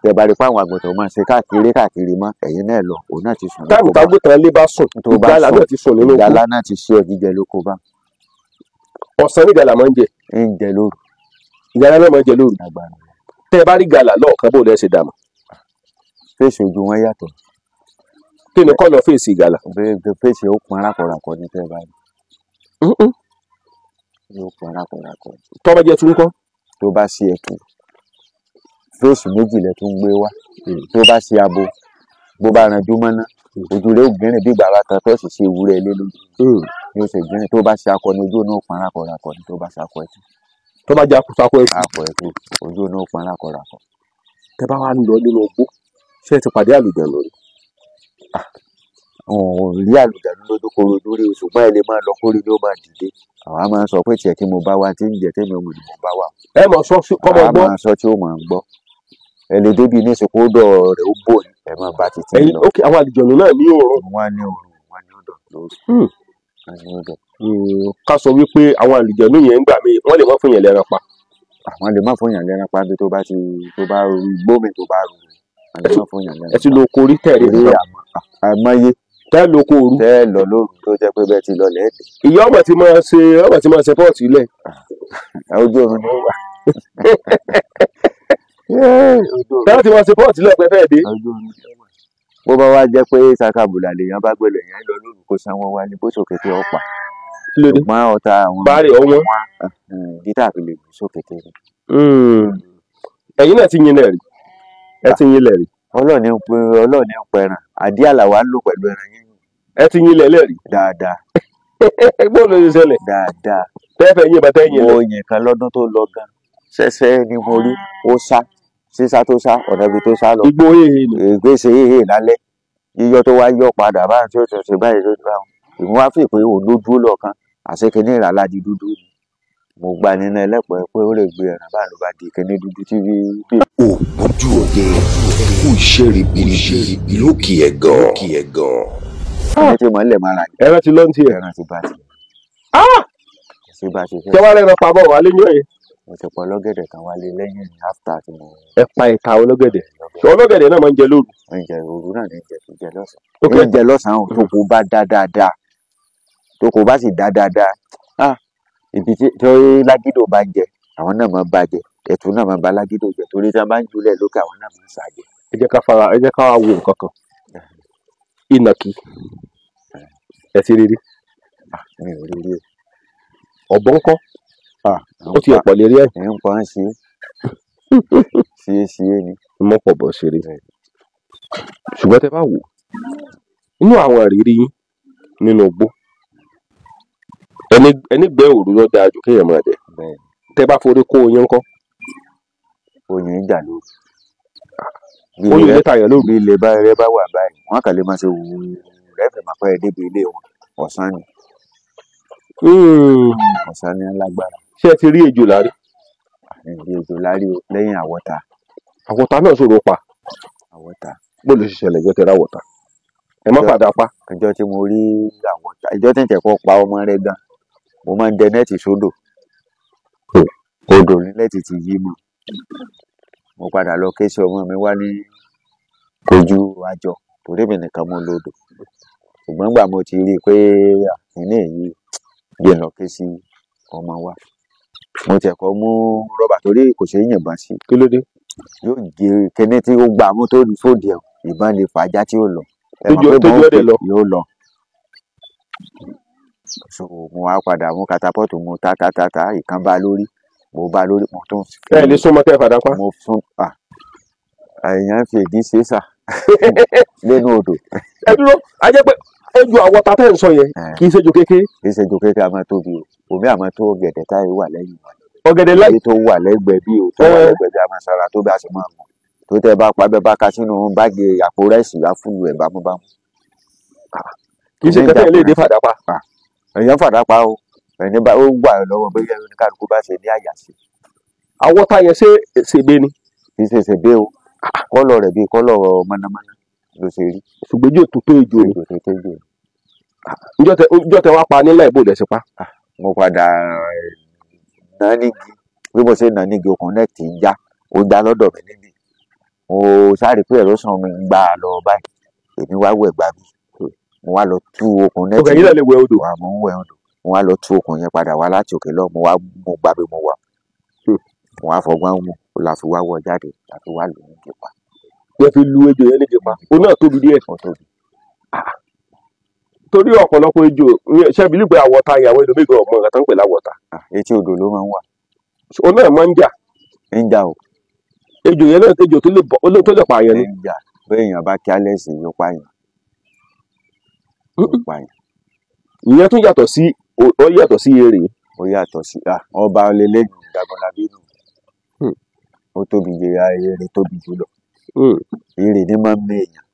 [SPEAKER 1] Tẹ bá rí pé àwọn àgùntàn máa ṣe káàkiri káàkiri mọ́ ẹ̀yin náà lọ òun náà ti sùn.
[SPEAKER 2] Táìmù tágùntàn lé bá sùn ìgalà náà ti sùn nínú oko.
[SPEAKER 1] Ìgalà náà ti ṣe jíjẹ lóko bá.
[SPEAKER 2] Ọ̀sán ní ìgalà máa ń jẹ.
[SPEAKER 1] Ń jẹ lóru.
[SPEAKER 2] Ìgalà náà máa ń jẹ lóru. Tẹ bá rí ìgalà lọ́ọ̀kan bó lẹ ṣe dààmú.
[SPEAKER 1] Fèsì ojú wọn yàtọ̀.
[SPEAKER 2] Kí ni kọ́lọ̀ fèsì ìgalà?
[SPEAKER 1] Fèsì ó pọn rákọ̀rákọ̀ ní tẹ́ bá rí. Yóò pọn rákọ̀rákọ̀.
[SPEAKER 2] Tó bá jẹ́ tún kọ́?
[SPEAKER 1] Tó bá ṣe ẹ̀tù fèsì méjì lẹ tún gbé wá. Tó bá ṣe abo bó bá ranjú mọ́ná ojú rẹ̀ ó gbìnrín bí gbàrà kan tó sì ṣe ewúrẹ́ ilé lójú. Yóò ṣe gbìnrín. Tó bá ṣe akọ ní ojú náà pọn rákọ̀rákọ̀ ní tó bá ṣe akọ ẹtù.
[SPEAKER 2] Tó bá jẹ́ akọ ẹtù.
[SPEAKER 1] Akọ ẹtù ojú náà pọn rákọ̀rákọ̀.
[SPEAKER 2] Tẹ bá wá ń lọ nínú igbó ṣé ẹ ti pàdé àlùjànnú rí?
[SPEAKER 1] Òun rí àlùjànnú lójúkorojú rí o, ṣùgbọ́n ẹ lè máa lọ kórè ló máa dìde. Àwa máa ń sọ pé tiẹ̀ kí mo bá wa tí ń jẹ tẹ́mi òun ni mo bá wa.
[SPEAKER 2] Ẹ mọ̀ sọ kọ́mọ gbọ́.
[SPEAKER 1] Àwa máa sọ tí ó máa ń gbọ́. Ẹ lè débi ní ìsìnkú ọ̀dọ̀ rẹ̀ ó bò ní ẹ máa bá ti ti lọ.
[SPEAKER 2] Ok, àwọn àlùjànnú náà ní òórùn.
[SPEAKER 1] Wọ́n ní òórùn, wọ́n ní ọ̀dọ̀ lóru. Wọ́n ní ọ̀dọ̀.
[SPEAKER 2] Ká sọ wípé àwọn àlùjànnú yẹn ń gbà mí wọ́n lè má fún yẹn lẹ́ran pa.
[SPEAKER 1] Àwọn lè má fún yẹn lẹ́ran pa bí tó bá ti tó bá rú gbómi tó bá rú. Wọ́n lè má fún yẹn lẹ́ran pa.
[SPEAKER 2] Ẹ ti lo korí tẹ̀lé.
[SPEAKER 1] Àmọ́yé.
[SPEAKER 2] Tẹ́ lo ko òru.
[SPEAKER 1] Tẹ́ lọ lóru tó jẹ́ pé bẹ́ẹ̀ ti lọ lẹ́ẹ̀dẹ̀.
[SPEAKER 2] Ìyá ọmọ tí máa ṣe ọmọ tí máa ṣe pọ́ọ̀tì ilẹ̀.
[SPEAKER 1] Ojú oorun ni ó wà.
[SPEAKER 2] Tẹ́ ti máa ṣe pọ́ọ̀tì ilẹ̀ pẹ́fẹ́ dé.
[SPEAKER 1] Bó bá wá jẹ́ pé sakabula lèèyàn bá gbélé yẹn lọ lóru kó sanwó wálé bó sókè tí ó pa. Ṣùgbọ́n ọ̀tá àwọn.
[SPEAKER 2] Báàrẹ̀ ọ̀wọ́n.
[SPEAKER 1] Ìdí tá a fi lè gbé sókè tẹ́lẹ̀.
[SPEAKER 2] Ẹ̀yin náà ti yin lẹ̀ rí. Ẹ ti yin lẹ̀ rí.
[SPEAKER 1] Ọlọ́ọ̀ni ń pẹran àdí àlàwà ń lò pẹ̀lú ẹran yín.
[SPEAKER 2] Ẹ ti yin lẹ̀ lẹ́rìí.
[SPEAKER 1] Dáadáa.
[SPEAKER 2] Bó ló ṣe ṣẹlẹ̀?
[SPEAKER 1] Dáadáa.
[SPEAKER 2] Tẹ́fẹ̀ yín bàtẹ́ yín lẹ̀.
[SPEAKER 1] Mo yìn kan lọ́dún tó lọ gan. Ṣẹ́ṣẹ́ ni mo rí ó sá sísá tó sá ọ̀nà ibi tó sá lọ.
[SPEAKER 2] Igbó hehe ni.
[SPEAKER 1] Ìgbésẹ̀ hehe lálẹ́. Yíyọ tó wá yọ padà báyìí tó ṣe báyìí tó bá wọn. Ìmú wá fi pé òun ló dúró lọ́ọ̀kan àṣekínní ìrànlá di dúdú ni. Mo gba nínú ẹlẹ́pẹ̀ẹ́ pé ó lè gbé ẹran báyìí ló bá di kíní dúdú tí bí.
[SPEAKER 3] Ògbójú ọdẹ kú iṣẹ́ ribiribi lókè ẹ̀gàn.
[SPEAKER 1] Ẹni tí mo ń lẹ̀ máa ra
[SPEAKER 2] ẹran ti lọ ní tiẹ̀.
[SPEAKER 1] Ẹran ti bá tiẹ̀. Ṣé bá ti fẹ́.
[SPEAKER 2] Ṣé wàá rẹran pamọ́ wà lẹ́yìn ọ̀yẹ́?
[SPEAKER 1] Mo ti pọ̀ ọlọ́gẹ̀dẹ̀ kan wálé lẹ́yìn after tí mo.
[SPEAKER 2] Ẹ pa ìta ọlọ́gẹ̀dẹ̀. Ọlọ́gẹ̀dẹ̀ náà máa ń jẹ lóru.
[SPEAKER 1] Ń jẹ òru náà ní jẹ fi jẹ lọ́sàn-án. Ń jẹ lọ́sàn-án tó kò bá dá dáadáa. Tó kò bá sì dá dáadáa. Ibi tí lágídò bá ń jẹ àwọn náà máa bá jẹ ẹ̀tù náà máa bá lágídò jẹ torí tí wọ́n bá ń júlẹ̀ lókè àwọn náà máa ń sá jẹ.
[SPEAKER 2] Ẹ jẹ́ ká fara ẹ jẹ́ ká wá wo nǹkan kan. Ìnàkí ẹ ti rí rí.
[SPEAKER 1] Mi ò rí rí o.
[SPEAKER 2] Ọ̀bọ ńkọ́? Ó ti ẹ̀pọ̀ lérí ẹ̀.
[SPEAKER 1] Ẹ̀ ń pọ́n sí sí sí ni.
[SPEAKER 2] Mo pọ̀ bọ̀ ṣeré. Ṣùgbọ́n tẹ bá wò inú àwọn ìrírí yín nínú igbó ẹni gbẹ́ òru ló dáa jù kéèyàn máa dẹ̀. Tẹ bá forí kó oyin ńkọ́?
[SPEAKER 1] Oyin ń jà lóru.
[SPEAKER 2] Oyin lè tàyàn lóru.
[SPEAKER 1] Bí ilé bá rẹ bá wà báyìí wọn kàn lè máa ṣe wùwù rẹ fẹ́ máa pẹ́ débi ilé wọn ọ̀sán ni. Ọ̀sán ni alágbára.
[SPEAKER 2] Ṣé ẹ ti rí ejò lárí?
[SPEAKER 1] Ejò lárí o lẹ́yìn àwọ̀ta.
[SPEAKER 2] Àwọ̀ta náà ṣòro pa.
[SPEAKER 1] Àwọ̀ta.
[SPEAKER 2] Bó ló ṣe ṣẹlẹ̀ jẹ́ tẹ́lá àwọ̀ta? Ẹ má fàdá pa.
[SPEAKER 1] Ọjọ́ tí mo rí àwọn ìjọ tí ń tẹ̀kọ́ pa ọmọ rẹ̀ gan, mo máa ń dẹ nẹ́ẹ̀tì sódò. Odò ní nẹ́ẹ̀tì ti yí mọ́. Mo padà lọ ké sí ọmọ mi wá ní ojú àjọ torí èmi nìkan mo lodò. Ṣùgbọ́n ìgbà mo ti rí i pé kíní yìí jẹ́ n lọ ké sí ọmọ wa. Mo tiẹ̀ kọ́ mú rọ́bà torí kò ṣeé yìnbọn sí.
[SPEAKER 2] Kí ló dé?
[SPEAKER 1] Yóò gé kíní tí ó gbà mú tó fòdì ẹ̀, ìbọn lè fàájà tí ó lọ. Ẹ mọ̀ pé
[SPEAKER 2] Tójú
[SPEAKER 1] ìbọn ó
[SPEAKER 2] ọ̀dẹ̀ lọ.
[SPEAKER 1] yóò lọ. So mo wá padà mú katapọ́ọ̀tù, mo ta ta ta ta, ìkan bá lórí, mo bá lórí, mo tún
[SPEAKER 2] Ẹ lè súnmọ́ kẹ́ ẹ fàdá pa.
[SPEAKER 1] mo fún èèyàn fi èdè ṣe sà lẹ́nu odò.
[SPEAKER 2] Ẹ dúró, a jẹ́ pé ejò àwọ̀ta tẹ́ ń sọ yẹn kì í ṣe ejò kékeré.
[SPEAKER 1] Kì í ṣe ejò kékeré, a máa tóbi o. Omi a máa tó ọ̀gẹ̀dẹ̀ táyé wà lẹ́yìn wa.
[SPEAKER 2] Ọ̀gẹ̀dẹ̀ láì.
[SPEAKER 1] Èyí tó wà lẹ́gbẹ̀ẹ́ bí o tó wà lẹ́gbẹ̀ẹ́ bí a máa sanra tó bí a sì máa mọ̀. Tó tẹ́ bá pa bẹ́ẹ̀ bá ka sínú báàgì àpò rẹ́sì á fúlù ẹ̀ bámúbámú.
[SPEAKER 2] Kì í ṣe kẹ́kẹ́ lè dé fàdá pa.
[SPEAKER 1] Èèyàn fàdá pa o. Ẹni bá ó wà lọ́wọ́ bóyá oníkálukú bá ṣe ní àyà sí.
[SPEAKER 2] Àwọ̀ta yẹn ṣé ṣèbé ni?
[SPEAKER 1] Kì í ṣe ṣèbé o. Kọ́lọ̀ rẹ̀ bíi kọ́lọ̀ mọ̀nàmọ́ná ló ṣe rí.
[SPEAKER 2] Ṣùgbọ́n ejò tó tó ejò ni.
[SPEAKER 1] Ejò tó tó ejò ni.
[SPEAKER 2] Ǹjọ́ tẹ wá pa nílẹ̀ ìbò lẹ̀ sí pa?
[SPEAKER 1] Mo padà nà nígi. Bí mo ṣe nà nígi, okùn náà ti ń já. Ó já lọ́dọ̀ mi níbí. Mo sáré pé ẹ̀rọ sàn mi ń gbà lọ báyìí. Èmi wá wẹ̀ gbà mí. Mo wá lọ tú okùn nẹ́ẹ̀tì.
[SPEAKER 2] Ọkọ̀ yìí náà lè wẹ odò.
[SPEAKER 1] Wà, mo ń wẹ odò. Mo wá lọ tú okùn yẹn padà wá láti òkè lọ. Mo wá mo gbà bí mo wà. Mo wá fọgbọ́n mú. La fi wá wọ jáde. La fi wá lù ú nígi pa.
[SPEAKER 2] Wọ́n fi lu ejò yẹn nígi pa. Òun náà tóbi díẹ̀.
[SPEAKER 1] Ó tóbi.
[SPEAKER 2] Torí ọ̀pọ̀lọpọ̀ ejò, ṣé bí pé àwọ̀ta yẹn àwọn ẹlòmíì gan ọmọ nǹkan tó ń pè láwọ̀ta.
[SPEAKER 1] Etí odò ló máa ń wà.
[SPEAKER 2] Òun náà máa ń jà.
[SPEAKER 1] Ń jà o.
[SPEAKER 2] Ejò yẹn náà ejò tó lè bọ̀, tó lè pààyàn ni.
[SPEAKER 1] Ń jà. Bí èèyàn bá kí alẹ́ sí yóò pààyàn. Yóò pààyàn.
[SPEAKER 2] Ìyẹn tún yàtọ̀ sí, ó yàtọ̀ sí erè.
[SPEAKER 1] Ó yàtọ̀ sí, ọba lélẹ́yìn Jagunlabi nù. Ó tóbi ju erè tóbi jù lọ. Erè ni máa ń mì èèyàn.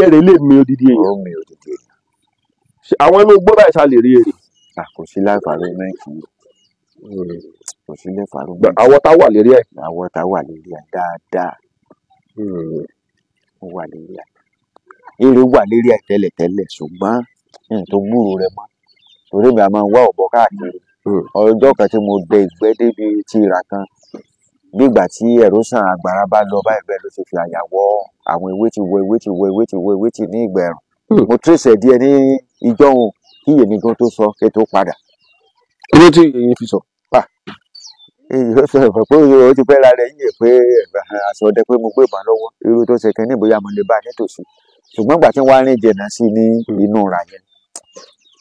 [SPEAKER 2] Erè lè mì odidi èèyàn.
[SPEAKER 1] Ó mì odidi èèyàn.
[SPEAKER 2] Àwọn inú igbó báyìí ṣá lè rí erè.
[SPEAKER 1] Kò sí láìfàrómẹ́ǹtì yìí. Kò sí láìfàrómẹ́ǹtì.
[SPEAKER 2] Àwọ̀ta wà lérí ẹ̀.
[SPEAKER 1] Àwọ̀ta wà lérí ẹ̀ dáadáa. Ó wà lérí ẹ̀. Erè wà lérí ẹ̀ tẹ́lẹ̀tẹ́lẹ̀ ṣùgbọ́n n tó gbúròó rẹ̀ mọ́. Torí mi a máa ń wá ọ̀bọ káàkiri. Ọjọ́ kan tí mo dẹ ìgbẹ́ débi tí ìrà kan. Bí ìgbà tí ẹ̀rọ sàn àgbàrá bá lọ báyìí bẹ́ẹ̀ ló ṣe fi àyà wọ àwọn ewé tí wọ ewé tí wọ ewé tí wọ ewé tí ní ìgbà ẹ̀rùn. Mo trace ẹ̀ díẹ̀ ní ijọ́ òun kí èmi gan tó sọ kí tó padà.
[SPEAKER 2] Kí ló tí èyí fi sọ?
[SPEAKER 1] Èyí ó sọ ẹ̀fọ́ pé ó ti pẹ́ ra rẹ̀ yíyẹ pé aṣọ ọdẹ pé mo gbé ìbọn lọ́wọ́. Irú tó ṣe kínní bóyá mo lè bá a nítòsí. Ṣùgbọ́n ìgbà tí wọ́n á rìn jìnnà sí ní inú ra yẹn,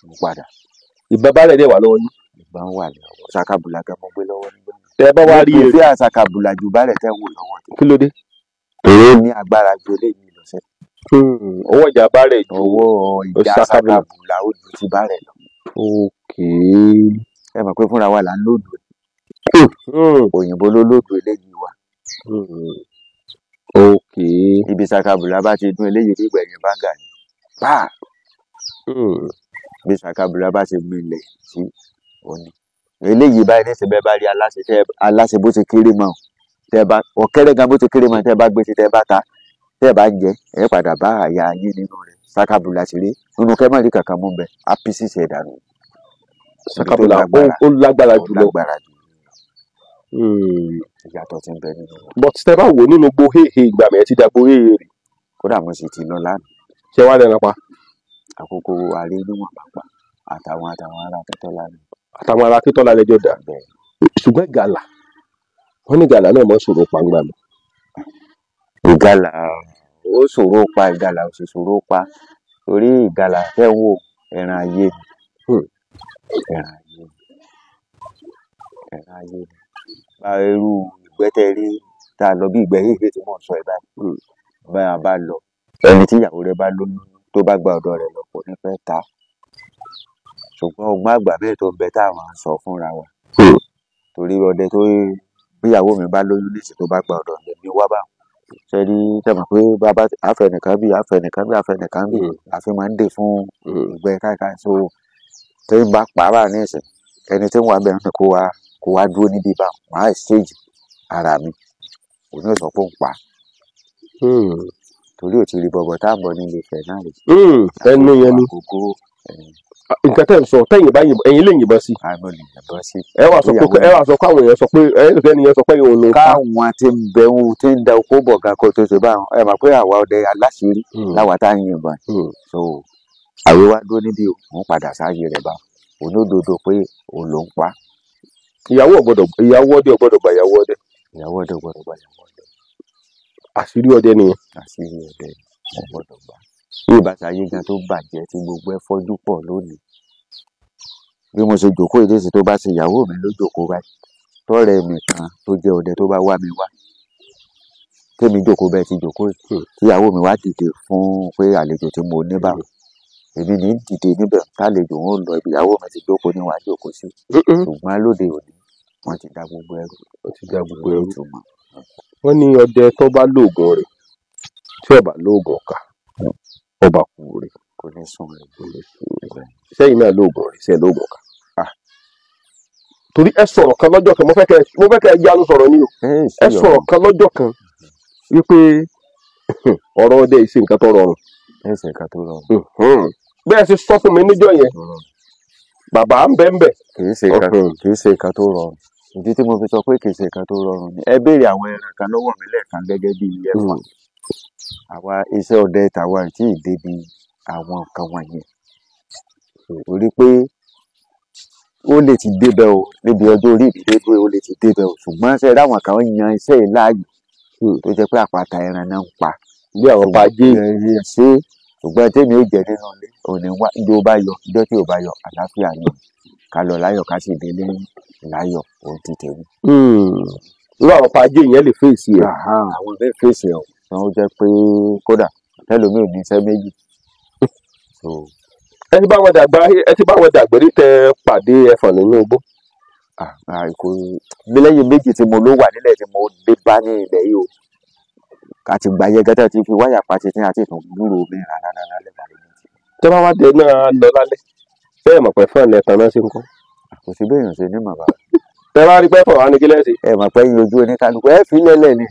[SPEAKER 1] mo padà.
[SPEAKER 2] Ìbọn bá rẹ̀ dẹ̀ wà lọ́wọ́ yín.
[SPEAKER 1] Ìbọn wà lọ́wọ́. Ṣakabùlà gan mo gbé lọ́wọ́ nígbà náà.
[SPEAKER 2] Tẹ bá wá rí
[SPEAKER 1] Mo
[SPEAKER 2] èrè.
[SPEAKER 1] fi àṣàkàbùlà ju bá rẹ̀ tẹ́ wò lọ́wọ́.
[SPEAKER 2] Kí ló dé?
[SPEAKER 1] Èrè ní agbára ju eléyìí lọ sẹ́.
[SPEAKER 2] Ọwọ́ ìjà bá rẹ̀ ju
[SPEAKER 1] Ọwọ́ ìjà
[SPEAKER 2] ṣakabùlà.
[SPEAKER 1] ṣakabùlà ó ju ti bá rẹ̀ lọ. Ẹ mọ̀ pé fúnra wa là ń lòdù. Òyìnbó ló lòdù eléyìí wa. Ibi ṣakabùlà bá ti dún eléyìí nígbà ẹ̀yìn báńgà ni. Pá! Bí ṣakabùlà bá ṣe milẹ̀ sí òní. Eléyìí báyìí nísìnyí bẹ́ẹ̀ bá rí aláṣẹ tẹ́ aláṣẹ bó ṣe kéré mọ́ o. Tẹ́ bá ọ̀kẹ́rẹ́ gan bó ṣe kéré mọ́ tẹ́ bá gbé sí tẹ́ bá ta tẹ́ bá ń jẹ ẹ padà bá àyà yín nínú rẹ̀. Ṣakabùlà sì rí nínú kẹ́mọ̀rí kankan mú bẹ́ẹ̀ á pí sísè dànù.
[SPEAKER 2] Ṣakabùlà ó lágbára
[SPEAKER 1] Ó
[SPEAKER 2] jùlọ.
[SPEAKER 1] lágbára jù. Ìyàtọ̀ tí ń bẹ nínú wọn.
[SPEAKER 2] But tẹ́ bá wò nínú gbó héhe ìgbà mi ẹ ti dàgbò héhe rè.
[SPEAKER 1] Kódà mo sì ti lọ lánàá.
[SPEAKER 2] Ṣé wàá lẹ́nu pa?
[SPEAKER 1] Àkókò àárẹ̀ níwọ̀n bàbá àtàwọn àtàwọn ará Akíntọ́lá ni.
[SPEAKER 2] Àtàwọn ará Akíntọ́lá lẹ́jọ́ dà.
[SPEAKER 1] Bẹ́ẹ̀.
[SPEAKER 2] Ṣùgbọ́n gàlà, wọ́n ní gàlà náà mọ̀ ṣòro pa ńgbà mi.
[SPEAKER 1] Ìgalà ó ṣòro pa, ìgalà ò sì ṣòro pa. Torí ìgalà tẹ́ ń wò ẹran ayé ni. Ẹran ayé ni. Ẹran ayé ni. Bá irú ìgbẹ́ tẹ́ rí tá a lọ bí ìgbẹ́ héhe tí mò ń sọ ẹ̀ báyìí. Bá a bá lọ, ẹni tí ìyàwó rẹ̀ bá lóyún tó bá gba ọ̀dọ̀ rẹ̀ lọ kò ní fẹ́ ta. Ṣùgbọ́n ọgbọ́n àgbà bẹ́ẹ̀ tó ń bẹ táwọn ń sọ fúnra wa. Torí ọdẹ tó bí ìyàwó mi bá lóyún nísìnyí tó bá gba ọ̀dọ̀ mi mi wá bá wọn. Ṣé rí tẹ́ mọ̀ pé bàbá àfẹnìkan bí àfẹnìkan bí àfẹnìkan bí àfi máa ń dè fún ìgbẹ́ káàkiri. So tí ń bá pa bá ní ìsìn, ẹni tí ń wà bẹ́ẹ̀ ní kó wá dúró níbí bá wọn, màá exchange ara mi. Òun yóò sọ pé òun pa. Torí ò ti rí bọ̀bọ̀ tá à ń bọ̀ nílé Ifẹ̀ náà rè.
[SPEAKER 2] Ẹnu yẹn ni
[SPEAKER 1] àkókò
[SPEAKER 2] nǹkan tẹ́ ń sọ, tẹ́yìn bá yìnbọn, ẹ̀yin lè yìnbọn sí.
[SPEAKER 1] Àmọ́ lè yìnbọn sí.
[SPEAKER 2] Ẹ wá sọ pé, ẹ wá sọ pé àwọn èèyàn sọ pé ẹnì yẹn sọ pé òun ló ń pa.
[SPEAKER 1] Káwọn tí ń bẹ ń tí ń da oko bọ̀ gan kó tó ṣe báwọn, ẹ mọ̀ pé àwa ọdẹ aláṣìírí láwa tá à ń yìnbọn. So àwé wá dúró níbí o, òun padà sáyé rẹ̀ bá òun lódodo pé òun ló ń pa.
[SPEAKER 2] Ìyàwó ọ̀gbọ́dọ̀, ìyàwó ọdẹ ọ̀gbọ́dọ̀ gbà ìyàwó ọdẹ.
[SPEAKER 1] Ìyàwó ọdẹ ọ̀gbọ́dọ̀ gbà ìyàwó ọdẹ.
[SPEAKER 2] Àṣírí ọdẹ nìyẹn.
[SPEAKER 1] Àṣírí ọdẹ ọ̀gbọ́dọ̀ gbà. Bí ìbátan ayé gan tó bàjẹ́ tí gbogbo ẹ fọ́jú pọ̀ lónìí. Bí mo ṣe jòkó ìdíje tó bá ṣe ìyàwó mi ló jòkó báyìí. Tọ́rẹ̀ mi kan tó jẹ́ ọdẹ tó bá wá mi wá. Tèmi jòkó bẹ́ẹ̀ ti jòkó yìí. Tíyàwó mi wá dìde fún pé àlejò tí mo ní báwo. Èmi ní dìde níbẹ̀ tálejò ń lọ ibi ìyàwó mi ti jókòó ní wàá jókòó sí. Ṣùgbọ́n lóde òní wọ́n ti da gbogbo ẹrú.
[SPEAKER 2] Wọ́n ti da gbogbo ẹrú. Wọ́n ní ọdẹ tó bá lóògùn rẹ̀ tí ó bá lóògùn ọ̀kà ọba kú rẹ̀.
[SPEAKER 1] Kò ní sùn rẹ̀.
[SPEAKER 2] Kò ní sùn rẹ̀. Sẹ́yìn náà lóògùn rẹ̀, sẹ́yìn lóògùn ọ̀kà. Torí ẹ sọ̀rọ̀ kan lọ́jọ́ kan, mo fẹ́ kẹ́ ẹ yanu sọ̀rọ̀ ni o. Ẹ sọ̀rọ̀ kan lọ́jọ́ kan wípé ọ̀rọ̀ ọdẹ yìí ṣe nǹkan tó rọrùn.
[SPEAKER 1] Ẹ ṣe nǹkan tó rọrùn.
[SPEAKER 2] Bẹ́ẹ̀ ṣe sọ fún mi níjọ́ yẹn, bàbá ń bẹ́ ń bẹ̀.
[SPEAKER 1] Kì í ṣe nǹkan tó rọrùn. Ìdí tí mo fi sọ pé kì í ṣe nǹkan tó rọrùn ni ẹ béèrè àwọn ẹran kan lọ́wọ́ mi lẹ́ẹ̀kan gẹ́gẹ́ bí ẹ̀fọn. Àwa iṣẹ́ ọdẹ tàwa ò tíì débi àwọn nǹkan wọ̀nyẹn. Torí pé ó lè ti débẹ̀ o, níbi ọjọ́ orí mi dé pé ó lè ti débẹ̀ o. Ṣùgbọ́n ṣe ráwọn kan yan iṣẹ́ yìí láàyò tó jẹ́ pé àpáta ẹran náà ń pa.
[SPEAKER 2] Bí àwọn pàjé.
[SPEAKER 1] Ṣé ṣùgbọ́n tèmi ó jẹ nínú ilé òní wá ijó bá yọ, ijó tí ò bá yọ, àlàáfíà ni. Ká lọ láyọ̀ ká sì délé láyọ̀, òun ti tèmi.
[SPEAKER 2] Irú àwọn pàjé yẹn lè fèsì ẹ̀.
[SPEAKER 1] Àwọn lè fèsì ẹ̀ o, ó jẹ́ pé kódà tẹ́lòmíì ò ní iṣẹ́ méjì.
[SPEAKER 2] Ẹ ti bá wọn dàgbà, ẹ ti bá wọn dàgbà rí tẹ pàdé ẹfọ̀n nínú igbó.
[SPEAKER 1] Bí lẹ́yìn méjì tí mo ló wà nílẹ̀ tí mo dé bá ní ilẹ̀ yìí o. Àti gbà yẹn gẹ́gẹ́ tí fi wáyà pa títí àti ìtàn gbúrò mi rárá rárá lẹ́gbàá lẹ́yìn tí.
[SPEAKER 2] Tẹ́ bá wá dé náà lọ lálẹ́, bẹ́ẹ̀ mọ̀ pé fún ẹ̀ tán náà ṣe ń kọ́.
[SPEAKER 1] Kò sí bẹ́ẹ̀ yàn ṣe ní màbá.
[SPEAKER 2] Tẹ́ bá rí pẹ́fọ̀ wá ní kí lẹ́sìn.
[SPEAKER 1] Ẹ mọ̀ pé yín ojú oníkálukú ẹ fi lélẹ̀ ni.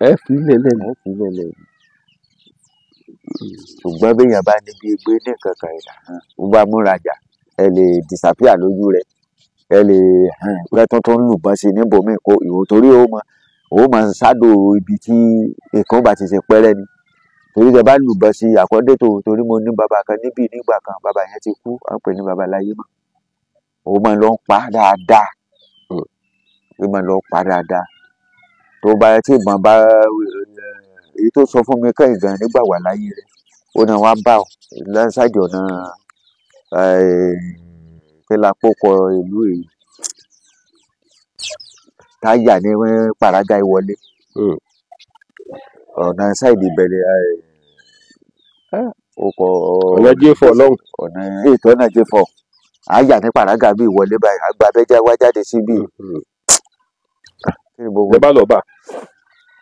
[SPEAKER 2] Ẹ fi lélẹ̀ ni.
[SPEAKER 1] Ẹ fi lélẹ̀ ni. Ṣùgbọ́n bí èèyàn bá níbi gbé ní nǹkan kan ìlànà, ó bá múra jà, ẹ lè disappear lójú rẹ̀, ẹ lè pẹ́ tuntun lùbọ́n sí níbòmíì kó ìwò torí ó mọ ó máa ń ṣáàdò ibi tí nǹkan bá ti ṣe pẹ́rẹ́ ni. Torí tẹ bá lùbọ́n sí àkọ́dé tó, torí mo ní bàbá kan níbí nígbà kan, bàbá yẹn ti kú, à ń pè ní bàbá láyé mọ́. Ó máa lọ ń pa dáadáa. Ó máa lọ pa dáadáa. Tó bá tí ìbọn bá èyí tó sọ fún mi kẹ́yìn gan nígbà wà láyé rẹ̀, ó náà wá bá ọ lọ́sàdì ọ̀nà kílápòkọ ìlú èyí. Táyà ní Pàrágà ìwọlé. Ọ̀nà sáìdì ìbẹ̀rẹ̀ ọkọ̀
[SPEAKER 2] ọ̀nà J4 lọ́hùn.
[SPEAKER 1] Ọ̀nà ètò ọ̀nà J4. Àyà ní Pàrágà bí ìwọlé báyìí, àgbà abẹ́jẹ́ wá jáde síbí.
[SPEAKER 2] Ẹ bá lọ bá.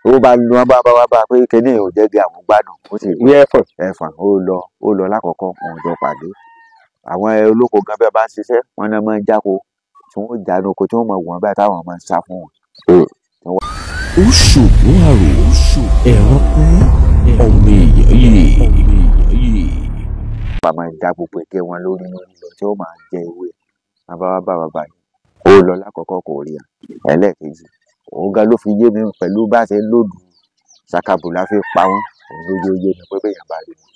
[SPEAKER 1] Ó bá lu wọn bá bá wá bá pé kíní ò jẹ́ bí àwọn gbádùn. Ó sì
[SPEAKER 2] ní ẹ̀fọ̀n.
[SPEAKER 1] Ẹ̀fọ̀n ó lọ lákọ̀ọ́kọ́ òun jọ pàdé. Àwọn olóko gan bẹ́ẹ̀ bá ń ṣiṣẹ́, wọ́n náà máa ń jáko tí wọ́n jánu oko tí wọ́n mọ̀ wọ́n báyìí táwọn máa ń sá fún wọn.
[SPEAKER 3] Ó ṣògùn àrò, ẹranko, ọmọ èèyàn yìí.
[SPEAKER 1] Bàbá máa ń já gbogbo ẹ̀kẹ́ wọn lórí lórí lọ tí ó máa jẹ ewé. Bàbá wa bá bàbá yìí. Ó lọ lákọ̀ọ́kọ́ kò rí à. Ẹlẹ́ẹ̀kejì, òun gan ló fi yé mi pẹ̀lú bá ṣe lòdù ṣàkàbùlà fi pa wọ́n. Òun ló yé mi pé bẹ́ẹ̀ yẹn bá rí wọn.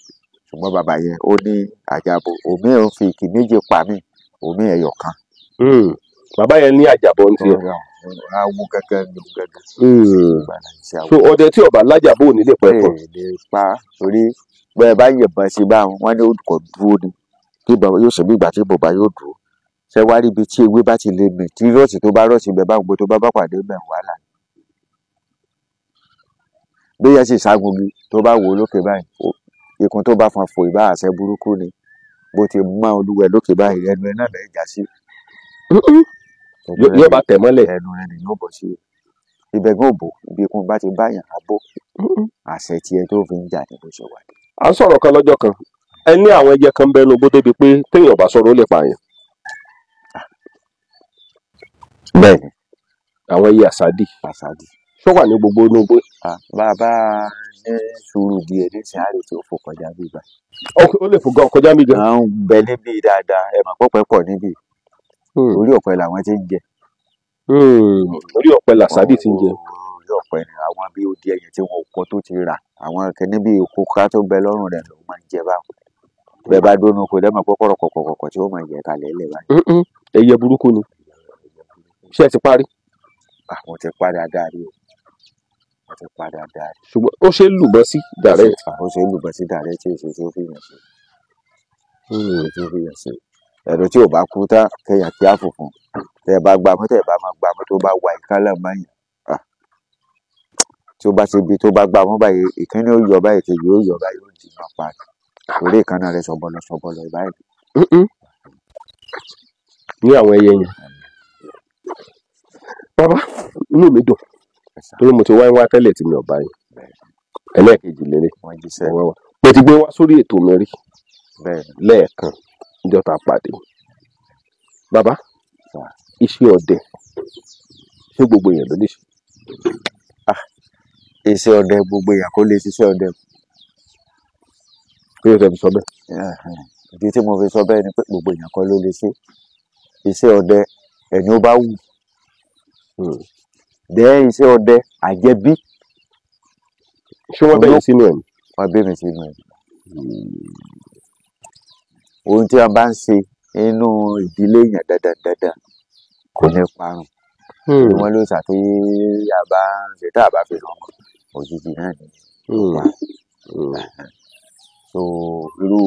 [SPEAKER 1] Ṣùgbọ́n bàbá yẹn ó ní àjàbọ̀, òmí ò fi ìkì méje pa mí, òmí ẹyọ kan.
[SPEAKER 2] Bàbá yẹn ní àjàbọ̀ ní tiẹ̀.
[SPEAKER 1] Awo gẹ́gẹ́ ni gẹ́gẹ́.
[SPEAKER 2] So ọdẹ tí ọba lájàbọ̀ ò ní lè pa ẹ̀fọn.
[SPEAKER 1] Lè pa torí bẹ́ẹ̀ bá yìnbọn sí bá wọn ní kò dúró ni. Kí bàbá yóò ṣe bí ìgbà tí bàbá yóò dúró. Ṣé wá rí ibi tí ewé bá ti lè mì tí rọ́ọ̀sì tó bá rọ́ọ̀sì bẹ́ẹ̀ bá gbogbo tó bá bá pàdé bẹ́ẹ̀ wàhálà. Bí yẹn sì ságun mi tó bá wò ó lókè báyìí, ikùn tó bá fọn fò ìbá àṣẹ burúkú ni. Bó ti mọ́ olúwẹ̀ lókè báyìí, ẹnu ẹ náà lè já sí.
[SPEAKER 2] Yóò bá tẹ̀ mọ́lẹ̀.
[SPEAKER 1] Ẹnu rẹ ni yóò bọ̀ sí. Ibẹ̀ gan òbò, ibi ikùn bá ti bá yàn á bó. Àṣẹ tiẹ̀ tó fi ń jà ní bó ṣe wà.
[SPEAKER 2] À ń sọ̀rọ̀ kan lọ́jọ́ kan, ẹ ní àwọn ẹyẹ kan bẹnu bó débi pé téèyàn bá sọ̀rọ̀ ó lè pààyàn.
[SPEAKER 1] Bẹ́ẹ̀ni.
[SPEAKER 2] Àwọn ẹyẹ àsádì.
[SPEAKER 1] Àsádì.
[SPEAKER 2] Ṣó wà ní gbogbo inú igbó?
[SPEAKER 1] Bàbá ní sùúrù díẹ̀ nísìnyí, àrè tí ó fò kọjá bí báyìí.
[SPEAKER 2] Ó lè fò gan kọjá mi gan.
[SPEAKER 1] À ń bẹ níbí dáadáa, ẹ mọ̀ pọ́pẹ́ pọ̀ níbí. Orí ọ̀pẹ làwọn ti ń jẹ.
[SPEAKER 2] Orí ọ̀pẹ làṣàdì ti ń jẹ.
[SPEAKER 1] Orí ọ̀pẹ ni àwọn bí odi ẹyẹ tí wọn ò kọ tó ti rà, àwọn kìíní bí kóká tó bẹ lọ́rùn rẹ̀ ló máa ń jẹ báwọn. Bẹ́ẹ̀ bá dónú kò lẹ́mọ̀ pọ́pọ́rọ̀ kọ̀kọ̀kọ̀ tí ó máa yẹ kalẹ̀ lẹ̀ báyìí.
[SPEAKER 2] Ẹyẹ burúkú ni. Ṣé ẹ ti parí?
[SPEAKER 1] Àwọn ti pa dáadáa rí o. Wọ́n ti pa dáadáa rí.
[SPEAKER 2] Ṣùgbọ́n ó ṣe é lùbọ́ sí direct.
[SPEAKER 1] Ó ṣe é lùbọ́ sí direct tí èso tí ó fi yàn sí. Tí ó fi yàn sí. Ẹ̀rọ tí ò bá kú tán kéèyàn kí á fòfun. Tẹ́ ẹ bá gbá mú, tẹ́ ẹ bá máa gbá mú tó bá wà ìkálẹ̀ mọ́ yàn. Tí ó bá ṣe ibi tó bá gbá mú báyìí, ìkíní ó yọ báyìí, kejì ó yọ báyìí, ó dì máa pa. Orí ìkànnà rẹ̀ sọ̀bọ̀lọ̀ sọ̀bọ̀lọ̀ báyìí.
[SPEAKER 2] Ní àwọn ẹyẹ yẹn. Bàbá, inú mi dùn torí mo ti wá wá tẹ́lẹ̀ tí mi ò bá yín. Ẹlẹ́ẹ̀kejì lélẹ̀.
[SPEAKER 1] Wọ́n jíṣẹ́.
[SPEAKER 2] Mo ti gbé wá sórí ètò mi rí lẹ́ẹ̀kan níjọ́ tá a pàdé. Bàbá, iṣẹ́ ọdẹ ṣé gbogbo èèyàn ló lè ṣe?
[SPEAKER 1] Iṣẹ́ ọdẹ gbogbo èèyàn kó lè ṣiṣẹ́ ọdẹ.
[SPEAKER 2] Kí ló tẹ́ fi sọ bẹ́ẹ̀?
[SPEAKER 1] Ìdí tí mo fi sọ bẹ́ẹ̀ ni pé gbogbo èèyàn kọ́ ló lè ṣe. Iṣẹ́ ọdẹ ẹni ó bá wù. Dẹ́ iṣẹ́ ọdẹ àjẹbí.
[SPEAKER 2] Ṣé wọ́n bẹ̀rẹ̀ sínú ẹ̀ ni?
[SPEAKER 1] Wọ́n bẹ̀ mí sínú ẹ̀. Ohun tí a bá ń ṣe nínú ìdílé èèyàn dandan dandan kò ní parun. Wọ́n ló ṣàtí a bá ń ṣe tá a bá fi hàn òjijì náà ni. So irú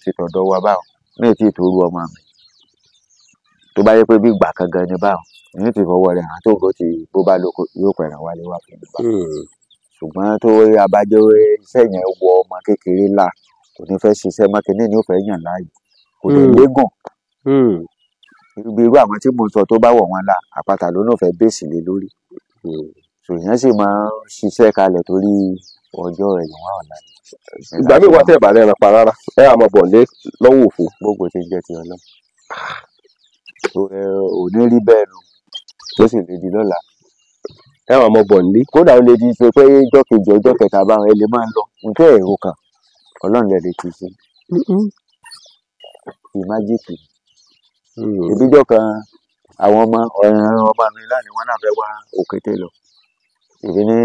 [SPEAKER 1] títọ̀dọ̀ wa báwọn ní ètí ìtòrú ọmọ mi tó bá yẹ pé bí ìgbà kan gan ni báwọn ní ti fọwọ́ rẹ̀ hàn tó kó ti bó bá lóko yóò pẹ̀ràn wálé wá fún mi bá. Ṣùgbọ́n tó abájọ́ iṣẹ́ yẹn wọ ọmọ kékeré là kò ní fẹ́ ṣiṣẹ́ mọ́, kínní ni ó fẹ́ yàn láàyò kò lè légùn. Ibi irú àwọn tí mo sọ tó bá wọ̀ wọ́n la àpáta ló náà fẹ́ bèsì lé lórí. Ṣòyàn sì máa ń ṣiṣẹ́ kalẹ̀ torí ọjọ́ ẹ̀yìn wá ọ̀la.
[SPEAKER 2] Ìgbà míì wá tẹ̀ bá rẹran pa rárá, ẹ àmọ́ bọ̀ lé lọ́wọ́ òfo.
[SPEAKER 1] Gbogbo ti jẹ́ ti ọlọ́. Ò ní rí bẹ́ẹ̀ nu tó sì lè di lọ́la.
[SPEAKER 2] Ẹ àmọ́ bọ̀ nílé.
[SPEAKER 1] Kódà ó lè di ṣe pé ọjọ́ kejì ọjọ́ kẹta báwọn ẹ lè máa lọ. Nǹkan èrò kan Ọlọ́run lè ti ṣe. Ìmájíìkì. Ìbíjọ́ kan àwọn ọmọ ọmọ mi lánàá wọn náà fẹ́ wá òkété lọ. Èmi ní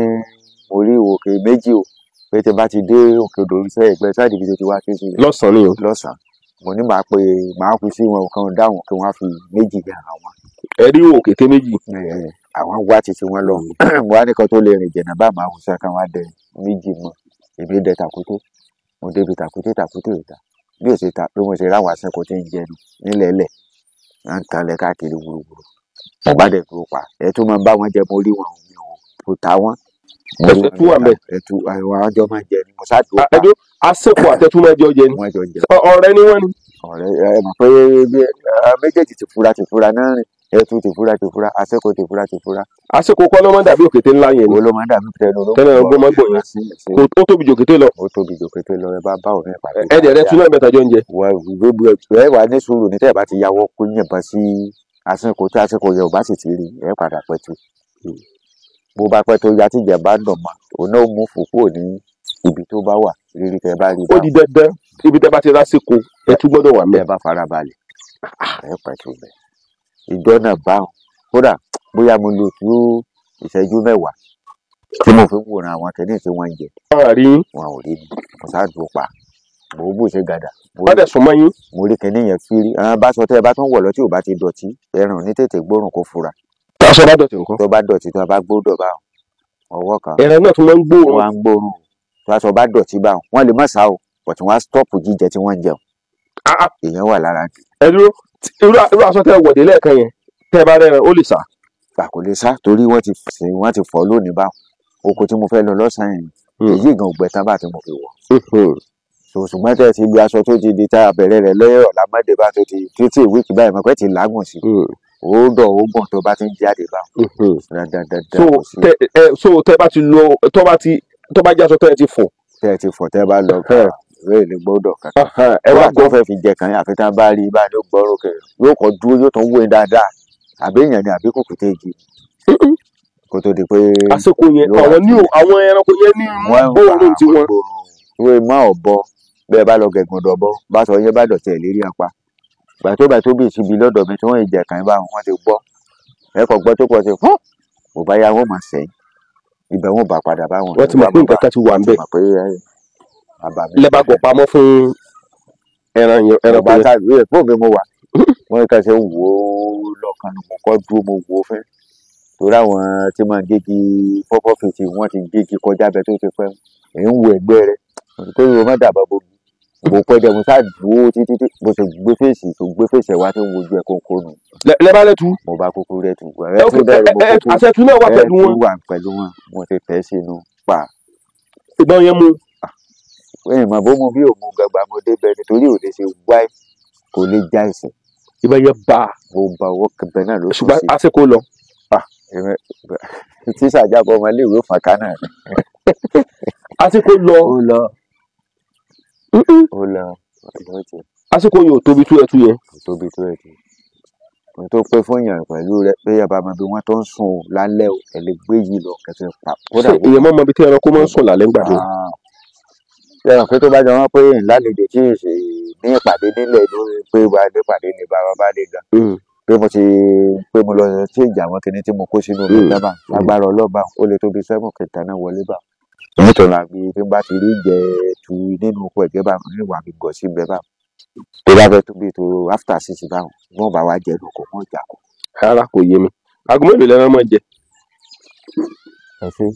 [SPEAKER 1] mo rí òkè méjì o pé tí bá ti dé òkè odò iṣẹ́ ẹ̀gbẹ́ sáàdì ibi tó ti wá ké sí.
[SPEAKER 2] Lọ́sàn-án ni o.
[SPEAKER 1] Lọ́sàn-án. Mo ní màá pe màá kú sí wọn kan dáhùn kí wọ́n á fi méjì gbà àwọn.
[SPEAKER 2] Ẹ rí òkété méjì.
[SPEAKER 1] Àwọn wá títí wọn lọ. Wọ́n á ní kan tó lè rìn jẹ̀nà bá màá hùsà kan wá dẹ méjì mọ́. Èmi dẹ tàkúté. Mo débi tàkúté tàkúté ìta. Bí ó ṣe ta bí mo ṣe ráwọn aṣẹ́kọ̀ọ́ tí ń jẹnu nílẹ̀ẹ́lẹ̀. À ń talẹ̀ káàkiri gbùrùgbùrù. Mo bá dẹ̀ dúró pa. Ẹ tún máa ń bá wọn jẹ mo rí wọn mi ò kò ta wọn.
[SPEAKER 2] Ẹtú wà mẹ.
[SPEAKER 1] Ẹtú àwọn àjọ máa jẹ ni mo ṣáà dúró pa.
[SPEAKER 2] Ẹdú asẹ́kù àtẹ̀tú máa jẹ ọjẹ ni.
[SPEAKER 1] Wọ́n jọ jẹ.
[SPEAKER 2] Ọ̀rẹ́ ni wọ́n ni.
[SPEAKER 1] Ọ̀rẹ́ ẹ mọ̀ pé méjèèjì ti fura ti fura náà rìn. Ẹtú ti fura ti fura, asẹ́kù ti fura ti fura.
[SPEAKER 2] Asẹ́kù kọ́ ló máa ń dàbí òkété ńlá yẹn ni.
[SPEAKER 1] Wo ló máa ń dàbí òkété lọ.
[SPEAKER 2] Tẹ́lẹ̀ ọgbọ́n máa ń gbọ̀n yẹn. Ó tóbi jù òkété lọ.
[SPEAKER 1] Ó tóbi jù òkété lọ, ẹ bá bá òun ẹ̀ pàdé.
[SPEAKER 2] Ẹ dẹ̀ rẹ tún náà mẹ́ta jọ ń jẹ.
[SPEAKER 1] Ẹ wà ní sùúrù ní tẹ́ ẹ bá ti yàwọ́ kó yìnbọn sí asẹ́kù tí asẹ́kù yẹn ò bá sì ti rí ẹ padà pẹ̀tù. Bó bá pẹ́ tó ya tí ìjẹ̀ bá nà mọ́, òun náà mú fò kúrò ní ibi tó bá wà rírí tẹ́ bá rí.
[SPEAKER 2] Ó di dandan ibi tẹ́ bá ti rásìkò ẹtú gbọ́dọ̀ wà mẹ́.
[SPEAKER 1] Ẹ bá farabalẹ̀ ẹ pẹ̀tù bẹ̀. Ìjọ náà bá wọn kódà bóyá mo lò tó ìṣẹ́jú mẹ́wàá tí mo fi ń wòran àwọn kìíní tí wọ́n ń jẹ.
[SPEAKER 2] Wọ́n rí yín.
[SPEAKER 1] Wọn ò rí mi, mo ṣáà dùn pa, mo bù ṣe gàdà.
[SPEAKER 2] Wọ́n dẹ̀ sùn mọ́ yín.
[SPEAKER 1] Mo rí kìíní yẹn fírí. Àwọn bá sọ tẹ́ ẹ bá tún wọ̀ lọ tí ò bá ti dọ̀tí, ẹran ní tètè gbórùn kó fura.
[SPEAKER 2] Aṣọ bá dọ̀tí nǹkan.
[SPEAKER 1] Tó bá dọ̀tí tó bá gbódọ̀ bá wọn ọwọ́ kan.
[SPEAKER 2] Ẹran náà tún máa ń gbóòórùn.
[SPEAKER 1] Wọ́n á ń gbóòórùn. Tó aṣọ bá dọ̀tí bá wọn, wọ́n lè má sá o, but wọ́n á stọ́ọ̀pù jíjẹ tí wọ́n ń jẹun. Èèyàn wà lára jù.
[SPEAKER 2] Ẹ dúró, irú aṣọ tẹ́ wọ̀dé lẹ́ẹ̀kan yẹn, tẹ́ bá rẹ́ran ó lè sá.
[SPEAKER 1] Gbà kò lè sá torí wọ́n ti fọ́ lónìí báwọn. Oko tí mo fẹ́ lọ lọ́sàn-án yẹn, èyí gan ògbẹ́ tán bá ti mo fi wọ̀. Ṣùgbọ́n tẹ́ ti lu aṣọ tó ti di tá a bẹ̀rẹ̀ rẹ̀ lọ́yẹ̀ ọ̀la mọ́dé bá tó ti títí wíìkì báyìí mọ̀ pé ti làágùn sí. Ó dọ̀ ó gbọ̀n tó bá ti ń jáde bá.
[SPEAKER 2] So tẹ́ bá ti lo tó bá ti tó bá jẹ́ aṣọ tẹ́ ẹ ti fọ̀.
[SPEAKER 1] Tẹ́ ẹ ti fọ̀ tẹ́ bá lọ bẹ́ẹ̀ ni gbọ́dọ̀ kankan.
[SPEAKER 2] Ẹ wá
[SPEAKER 1] gbọ́ fẹ́ fi jẹ kàn yín àfi tá a bá rí bá ló gbọ́rọ̀ kẹ̀ yóò kọ́ dúró yóò tún wé dáadáa àbí èèyàn ni àbí kòkòtò igi. Kó tó di pé
[SPEAKER 2] Àsìkò yẹn
[SPEAKER 1] yóò wá
[SPEAKER 2] àwọn ní
[SPEAKER 1] sílẹ̀.
[SPEAKER 2] àwọn ẹranko yẹn ní
[SPEAKER 1] Wọ́n ń
[SPEAKER 2] gbóòórùn tí wọ́n.
[SPEAKER 1] Ìwé mọ́ ọ̀bọ bẹ́ẹ̀ bá lọ gẹ̀gùn dọ̀bọ bá sọ yẹn bá dọ̀tí ẹ̀ lérí apá. Ìgbà tó bá tó bí ìsibí lọ́dọ̀ mi tí wọ́n ìjẹ̀ kàn bá wọn ti gbọ́. Ẹ kò gbọ́ tó pọ̀ sí fún. Kò bá yá wọn máa sẹ́yìn. Ibẹ̀ wọn bá padà bá wọn.
[SPEAKER 2] Wọ́n ti mọ̀ pé nǹkan kan ti wà
[SPEAKER 1] Wọ́n ti
[SPEAKER 2] ńbẹ̀.
[SPEAKER 1] mọ̀ pé bàbá mi.
[SPEAKER 2] Lẹ́ bá gọ̀ pamọ́ fún ẹran yẹn,
[SPEAKER 1] Mo
[SPEAKER 2] ẹranko
[SPEAKER 1] bá
[SPEAKER 2] yẹn.
[SPEAKER 1] sáré ẹ̀ fóònù mi mo wà. Wọ́n kàn ṣe ń wò ó lọ́kàn ni mo kọ́ dúró mo wò ó fẹ́. Torí àwọn tí máa ń gégi fọ́fọ́ fìtì wọ́n ti gégi kọjá bẹ tó ti pẹ́. Èyí ń wo ẹgbẹ́ rẹ̀. Torí o má dàbọ̀ bo. Mo pẹ́ dẹ̀ mo sá dúró títí tí mo sì gbé fèsì tó gbé fèsì ẹ̀ wá tí ń wojú ẹ̀ kónkó nù.
[SPEAKER 2] Lẹ́ bá lẹ́tu.
[SPEAKER 1] Mo bá kúkú rẹ̀ tù.
[SPEAKER 2] Ẹ ok,
[SPEAKER 1] Ẹ tún bẹ̀rẹ̀ mo kúkú
[SPEAKER 2] àṣẹtù náà wà
[SPEAKER 1] ẹ
[SPEAKER 2] pẹ̀lú
[SPEAKER 1] tún
[SPEAKER 2] wọn.
[SPEAKER 1] wà pẹ̀lú wọn. Mo ti tẹ̀ sínú pa.
[SPEAKER 2] Ìbọn yẹn mú.
[SPEAKER 1] Ẹ̀yìn mọ̀ bó mu bí òmu gbàgbà mo débẹ̀ nítorí ò lè ṣe wáì kò lè já ẹsẹ̀.
[SPEAKER 2] Ìbọn yẹn bá a.
[SPEAKER 1] Mo ba ọwọ́ kẹbẹ náà ló sùn
[SPEAKER 2] Ṣùgbọ́n
[SPEAKER 1] sí.
[SPEAKER 2] àsìkò lọ.
[SPEAKER 1] Tíṣà jábọ̀ ọmọ iléèwé fàkà náà ni.
[SPEAKER 2] Àsìkò lọ.
[SPEAKER 1] Ó lọ ó lọ ó ti
[SPEAKER 2] Àsìkò yẹn ò tóbi tó ẹtu yẹn.
[SPEAKER 1] kò tóbi tó ẹ̀ tó. Ohun tó pé fún èèyàn pẹ̀lú rẹ pé yàrá máa bí wọ́n tó ń sùn o lálẹ́ o ẹ̀ lè gbé yìí lọ kẹfẹ́ pa. Kódà
[SPEAKER 2] Ṣé èèyàn máa mọ ibi tí ẹranko máa ń sùn lálẹ́ ńgbà míì?
[SPEAKER 1] Ṣé ẹ mọ̀ pé tó bá jọ wọ́n pé lálejò tí ì ṣe ní ìpàdé nílẹ̀ lórí pé wà ní ìpàdé ní bàbá bá lè gan. Pé mo ti pé mo lọ change àwọn kinní tí mo kó sínú omi dábàá lágbára ọlọ́ba ó lè tó bí 7 kẹta náà wọlé bá. Nítorí àbí tí n bá ti rí jẹ tu nínú oko ẹ̀gẹ́ bá ní ìwà mi gọ̀ sí ibẹ̀ bá. Tó bá fẹ́ tó bí tó after 6 bá wọn bá wá jẹ lóko wọn jà kọ.
[SPEAKER 2] Rárá kò yé mi. Aago mélòó lẹran máa ń jẹ?
[SPEAKER 1] Ẹ ṣe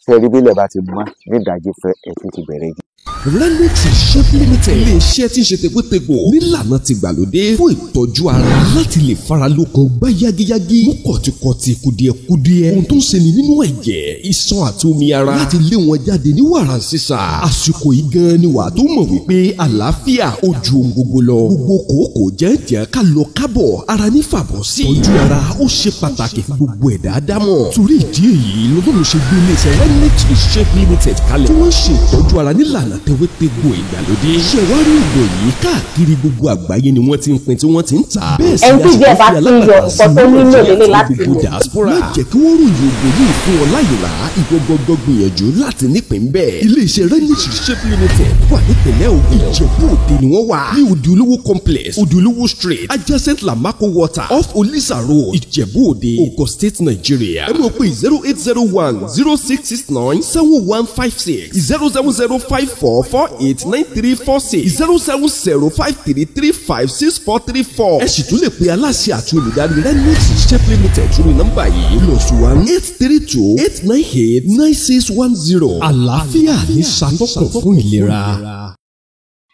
[SPEAKER 1] ṣe rí bílẹ̀ bá ti mọ́ ní ìdájí fẹ́ ẹ tún ti bẹ̀rẹ̀ jí.
[SPEAKER 3] Renix Shop Limited ilé-iṣẹ́ tí ń ṣe tegbótegbò nílànà tìgbàlódé fún ìtọ́jú ara láti lè faralókun gbá yágíyágí mú kọ̀tìkọ̀tì kùdìẹ̀kudiẹ ohun tó ń ṣeni nínú ẹ̀jẹ̀ iṣan àti omi ara láti lé wọn jáde ní wàràǹṣeṣà. Àsìkò yìí gan ni wàá tó mọ̀ wípé àlàáfíà ó ju ohun gbogbo lọ. Gbogbo kòókòó jẹ́ǹjẹ́ ká lọ kábọ̀ ara ní fàbọ̀ sí. Ìtọ́jú ara ó ṣe pàtàkì fún gbogbo ẹ̀dá dámọ̀. Torí ìdí èyí lọ́dún ṣe gbé iléeṣẹ́ Renix Shop Limited kalẹ̀ tí wọ́n ń ṣe ìtọ́jú ara nílànà tewétegbò ìgbàlódé. Ṣẹ̀wárí ògùn yìí káàkiri gbogbo àgbáyé ni wọ́n ti ń pín tí wọ́n ti ń tà. Bẹ́ẹ̀ sì
[SPEAKER 4] Ẹni
[SPEAKER 3] ni
[SPEAKER 4] tí ìjẹ́ bá
[SPEAKER 3] a sì
[SPEAKER 4] ti
[SPEAKER 3] fi
[SPEAKER 4] ń yọ
[SPEAKER 3] alágbàtà sí
[SPEAKER 4] nǹkan tó nílò
[SPEAKER 3] Nàìjíríà
[SPEAKER 4] lélẹ̀
[SPEAKER 3] àti
[SPEAKER 4] láti
[SPEAKER 3] gbogbo
[SPEAKER 4] lò.
[SPEAKER 3] diaspora. Má jẹ́ kí wọ́n ròyìn ògùn yìí fún ọ láyè rà ìwọ gbọ́gbọ́ gbìyànjú láti nípìn bẹ́ẹ̀. Iléeṣẹ́ Renix Shop Limited wà nípìnlẹ̀ Ògùn. Ìjẹ̀bú Òde ni wọ́n wà. Ní Odùolówó complex, Odùolówó street, adjacent Lamako water, off Olisa road, Ìjẹ̀bú Òde, Ogun State, Nigeria. Ẹ mọ̀ pé 0801 0669 7156 070 5448 9346 070 5335 6434. Ẹ sì tún lè pe aláṣẹ àti olùdarí Renix Shop Limited sórí nọ́mbà yìí +1 832 898 9610. Àlàáfíà ní ṣàtọ́kùn fún ìlera.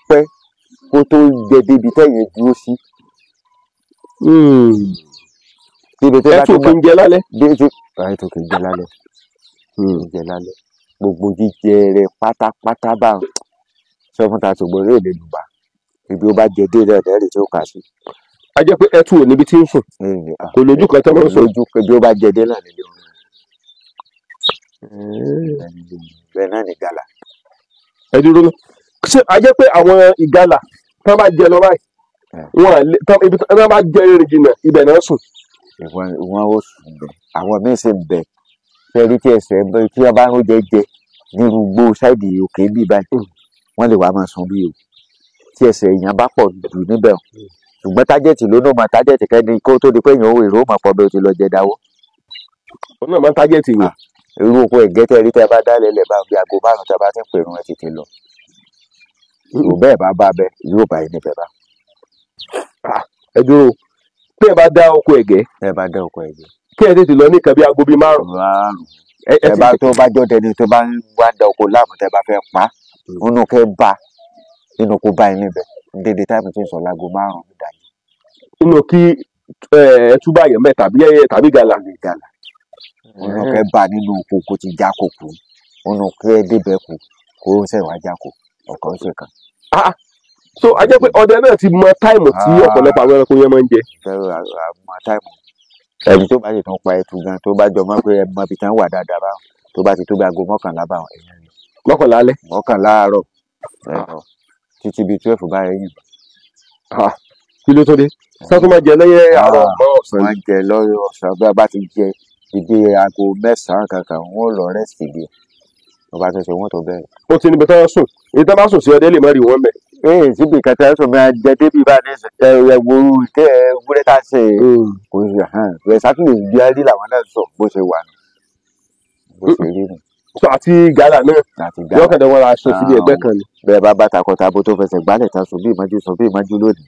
[SPEAKER 1] Pẹ́ kó tó jẹ débi tẹ́yìn dúró sí. Débi tó bá
[SPEAKER 2] Ẹtu
[SPEAKER 1] tó
[SPEAKER 2] kì í jẹ lálẹ́.
[SPEAKER 1] débi tó ẹtu kì í jẹ lálẹ́. Kì í jẹ lálẹ́. Gbogbo jíjẹ rẹ̀ pátápátá bá sọ fún ta ṣùgbọ́n yóò lè lùbà. Ibi ó bá jẹ dé rẹ̀ lẹ́rìí tí ó kà sí.
[SPEAKER 2] A jẹ́ pé ẹtu ò níbi tí ń sùn. Kò lójú kan tó máa ń sùn.
[SPEAKER 1] Lójú pé bí ó bá jẹ dé náà nílé orin. Bẹ́ẹ̀ náà ní gàlà.
[SPEAKER 2] Ẹ dúró ná. Ṣé a jẹ́ pé àwọn ìgalà tán bá jẹ lọ báyìí wọn à lè tán ibi tán bá jẹ rìn jìnnà ibẹ̀ náà sùn.
[SPEAKER 1] Ìwọ̀n ó sùn bẹ̀. Àwọn míín sì ń bẹ̀. Ṣé rí tí ẹsẹ̀ ń bẹ tí wọ́n bá ń jẹ jẹ nírú gbó sáìdì òkè bí báyìí wọ́n lè wá máa sùn bí o. Tí ẹsẹ̀ èèyàn bá pọ̀ jù níbẹ̀ o. Ṣùgbọ́n tájẹ̀tì ló náà máa tájẹ̀tì kẹ́ni kó tó di pé èèyàn ò èrò máa pọ̀ bẹ́ẹ̀ o ti lọ jẹ dáwọ́.
[SPEAKER 2] Òun náà máa ń tájẹ̀tì yìí.
[SPEAKER 1] Irú oko ẹ̀gẹ́ tẹ́ rí tẹ́ bá dálẹ̀ lẹ̀ bá bí aago 5 tẹ́ bá ti ń pèrún ẹ tètè lọ. Ìrò bẹ́ẹ̀ bá bá bẹ yóò bá yín níbẹ̀ bá.
[SPEAKER 2] Ẹ dúró bí ẹ bá dá oko ẹ̀gẹ́
[SPEAKER 1] Tẹ́ bá dá oko ẹ̀gẹ́.
[SPEAKER 2] kí ẹ tètè lọ ní nǹkan bí aago bíi 5.
[SPEAKER 1] 5.
[SPEAKER 2] Ẹ
[SPEAKER 1] Tẹ́ bá tó bá jọ́ dẹni tó bá ń wá da oko láàmú tẹ́ bá fẹ́ pa nínú kẹ́ bá nínú kó bá yín níbẹ̀ dédé táìmù tí ń sọ láago 5 nídàájí.
[SPEAKER 2] Nínú kí ẹ túbà yẹn mẹ́ tàbí ẹyẹ tàbí gàlà.
[SPEAKER 1] Gàlà. Nínú kẹ́ bá nínú oko kó ti já kó kú nínú kẹ́ débẹ̀ kú kó sẹ̀ wá já kó ọ̀kan ṣe kan.
[SPEAKER 2] So a jẹ́ pé ọdẹ náà ti mọ táìmù tí ọ̀pọ̀lọpọ̀ àwọn ẹranko yẹn máa ń jẹ.
[SPEAKER 1] Mọ táìmù ẹni tó bá sì tún pa ẹtu gan tó bá jọ mọ́ pé ẹ mọ ibi tán wà dáadáa báwọn tó bá ti tó bí aago 11 báwọn ẹ̀yìn rẹ̀.
[SPEAKER 2] 11 alẹ́.
[SPEAKER 1] 11 àárọ̀ ẹ̀rọ títí bíi 12 báyìí yìí.
[SPEAKER 2] Kí ló tó dé? Sá tó máa jẹ lẹ́yìn àárọ̀ mọ́ ọ̀sán.
[SPEAKER 1] Wọ́n jẹ lọ́yọ̀ ọ̀sán bí a bá ti jẹ Ìdí aago 9 kankan wọ́n lọ rẹ́sì díẹ̀. Wọ́n bá tó ṣe wọ́n tó bẹ̀rẹ̀.
[SPEAKER 2] Ó ti níbi tí wọ́n sùn, èyí tí wọ́n bá sùn sí ọdẹ lè má rí wọn mẹ́.
[SPEAKER 1] Ee, síbi kẹtẹ ẹsùn mi jẹ débi bá ní ẹ ẹ wo tẹ ẹ wúrẹ́ tá a ṣe kò sí hàn ẹ sátúlẹ̀ bí a rí làwọn náà sọ bó ṣe wà nù, bó ṣe rí nù.
[SPEAKER 2] So àti gàlà náà
[SPEAKER 1] àti gàlà
[SPEAKER 2] yọkàn dẹ̀ wọ́n ra aṣọ síbi ẹgbẹ́ kan ni.
[SPEAKER 1] Bẹ́ẹ̀ bá bá takọtabo tó fẹsẹ̀ gbálẹ̀ tán sùn bí ìmọ̀jú sùn bí ìmọ̀jú lónìí,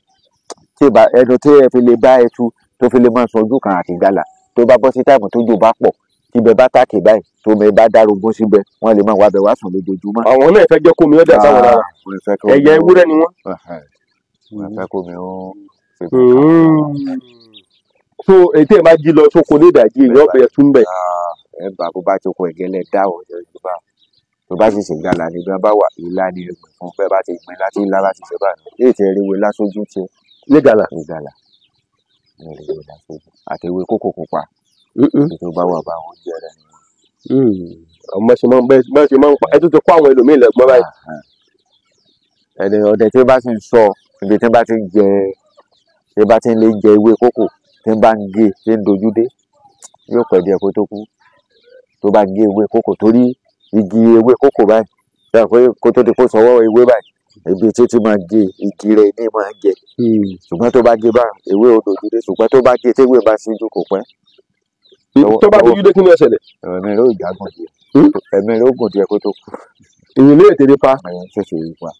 [SPEAKER 1] tí ìbá ẹnu tí ẹ fi lè bá ẹtu tó fi lè máa sọ ojú kan àti gàlà tó bá bọ́ sí táìmù tó jò bá pọ̀ tí ibẹ̀ bá tàkì báyìí tó mi bá dárogún síbẹ̀ wọ́n lè máa wá bẹ̀ wá sùn lójoojúmọ́.
[SPEAKER 2] Àwọn náà fẹ́ jẹ́ kómi ọ̀dà sáwọn lára, ẹ̀yà ewúrẹ́ ni wọ́n.
[SPEAKER 1] Wọ́n fẹ́ kómi ó.
[SPEAKER 2] So ètò ẹ̀ máa jí lọ sóko ní ìdajì èèyàn ọbẹ̀ tún bẹ̀.
[SPEAKER 1] Ẹ bá bó bá ti kọ ẹ̀gẹ́lẹ̀ dá ọ̀jọ̀ ìjọba tó bá sì ṣègbàlà ní bí wọ́n bá wà ìlà ni ẹgbẹ̀ fún bẹ́ẹ̀ bá ti gbin láti ilá láti ṣe báyìí yóò ti rí ewé lásójú tiẹ̀.
[SPEAKER 2] Ní gàlà.
[SPEAKER 1] Ní gàlà ní ewé lásójú àti ewé kókò pupa tó bá wà bá àwọn oúnjẹ rẹ ni.
[SPEAKER 2] Àwọn ṣe máa ń bẹ́ẹ̀ ṣe máa ń pa ẹ tó ti kó àwọn ẹlòmíì lẹ́gbọ́n báyìí.
[SPEAKER 1] Ẹni ọdẹ tí ó bá sì ń sọ ibi tí ó bá ti ń jẹ tí ó bá ti ń lè jẹ ewé kókò tí ń bá ń gé tí ń dojú dé yóò pẹ́ díẹ̀ kó tó kú. Tó bá gé ewé kókò torí igi ewé kókò báyìí ṣe pé kó tó di kó sọwọ́ ewé báyìí ibi títí máa gé igi rẹ̀ ní máa jẹ. Ṣùgbọ́n tó bá gé bá ewé ò dojú dé, ṣùgbọ́n tó bá gé tí ewé bá síjú kò pẹ́.
[SPEAKER 2] Tó bá dojú dé kí ni ó ṣẹlẹ̀?
[SPEAKER 1] Ẹ̀mí rẹ̀ ó jágùn díẹ̀, ẹ̀mí rẹ̀ ó gùn díẹ̀ kó tó kú.
[SPEAKER 2] Èyí lè tèrè pa.
[SPEAKER 1] Ẹ̀yìn ṣẹ̀ṣẹ̀ yìí pa.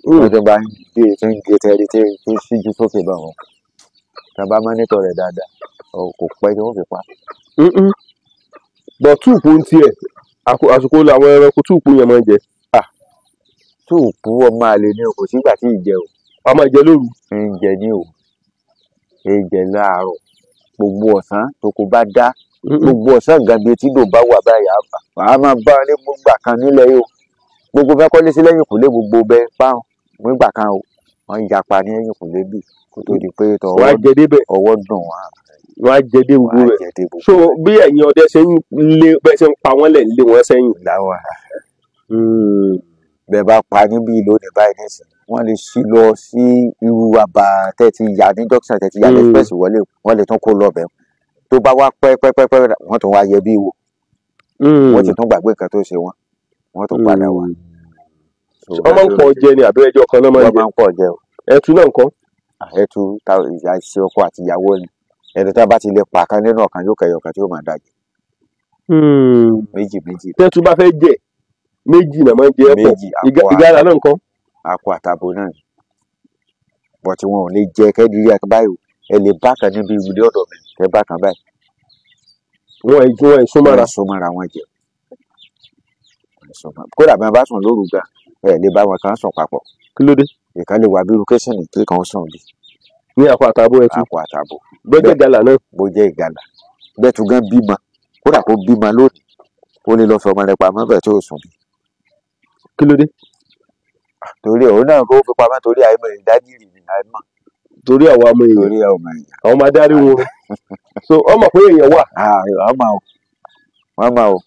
[SPEAKER 1] Wọ́n tó bá ń gé tí ń gé tẹ́rí tí ń síjú sókè bá wọn. Tá a bá mọ́nítọ̀ rẹ̀ dáadáa, kò pẹ́ tí wọ́n fi pa.
[SPEAKER 2] Bọ̀ túùpù ń tiẹ̀, àsìkò làwọn ẹranko túùpù yẹn máa ń jẹ.
[SPEAKER 1] Túùpù ọmọ àlè ni o, kò sígbà tí ì jẹ o.
[SPEAKER 2] A máa jẹ lóru.
[SPEAKER 1] Ń jẹ ní o, ń jẹ láàárọ̀, gbogbo ọ̀sán tó kò bá dá, gbogbo ọ̀sán gan bí etí dò bá wà báyìí, a máa bá a ní gbogbo kan nílẹ̀ yìí o. Gbogbo bẹ́ẹ̀ kọ́lé sí lẹ́yìn kùlé gbogbo bẹ́ẹ̀ báwọn nígbà kan o, wọ́n yapa ní ẹ̀yìn kùlé bì kó tó di pé
[SPEAKER 2] wọ́n á jẹ débẹ̀.
[SPEAKER 1] Ọwọ́ dùn wọ́n.
[SPEAKER 2] Wọ́n á jẹ dé gbogbo rẹ̀. So bí ẹ̀yin ọdẹ ṣe ń lé bẹ́ẹ̀ ṣe ń pa wọ́n lẹ̀ ń lé wọn sẹ́yìn.
[SPEAKER 1] Láwọn bẹ́ẹ̀ bá pa níbí lónìí báyìí nísìnyí, wọ́n lè ṣí lọ sí irú àbá tẹ́ ti yà ní junction tẹ́ ti yà lẹ́sìpẹ́sì wọlé, wọ́n lè tún kó lọ bẹ̀. Tó bá wá pẹ́ pẹ́ pẹ́ pẹ́ wọ́n tún wá yẹ bí wò. Wọ́n ti tún gbàgbé nǹkan tó ṣe wọ́n, wọ́n tún padà wá.
[SPEAKER 2] Wọ́n máa ń pọ̀ jẹ ni àbí ẹjọ́ kan náà máa ń jẹ?
[SPEAKER 1] Wọ́n máa ń pọ̀ jẹ o.
[SPEAKER 2] Ẹtu náà ńkọ́?
[SPEAKER 1] Ẹtu àìsí ọkọ àti ìyàwó ni. Ẹni tí a bá ti lè pa kan nínú ọ̀kan yóò kẹyọ kan tí ó máa dàjẹ́. Méjì méjì.
[SPEAKER 2] Tẹ́tu bá fẹ́ jẹ méjì náà máa ń jẹ ẹ́ pọ̀. Ìgalà náà ńkọ́?
[SPEAKER 1] Akọ àtàbò náà ni. Bọ̀ tí wọn ò lè jẹ kẹ́dìrí báyìí o. Ẹ lè bá kan níbi ìwúlé ọ̀dọ̀ mi kẹ́ bá kan báyìí.
[SPEAKER 2] Wọ́n ẹ̀ súnmọ́ra.
[SPEAKER 1] Wọ́n súnmọ́ra wọn jẹ. Kódà bí wọ́n bá sùn lóru gan, ẹ lè bá wọn kan sùn papọ̀.
[SPEAKER 2] Kí ló dé?
[SPEAKER 1] Ìkan lè wà bí location kí kan sùn bí.
[SPEAKER 2] Ní akọ àtàbò ẹtu.
[SPEAKER 1] Akọ àtàbò.
[SPEAKER 2] Bó jẹ́ ìgalà náà.
[SPEAKER 1] Bó jẹ́ ìgalà. Bẹ́ẹ̀ tún gan bímọ. Kódà kó bímọ lónìí. Ó lè lọ fi ọmọ rẹ̀ pamọ́ bẹ́ẹ̀ tó sùn bí.
[SPEAKER 2] Kí ló dé?
[SPEAKER 1] Torí òun náà kó fi pamọ́ torí àìmọ̀ ìdágìrì ni àìmọ̀.
[SPEAKER 2] Torí àwọn ọmọ èèyàn.
[SPEAKER 1] Torí ọmọ èèyàn.
[SPEAKER 2] Àwọn máa dárí wọn. So ọmọ pé èèyàn wà.
[SPEAKER 1] Ọmọ o. Wọ́n máa o.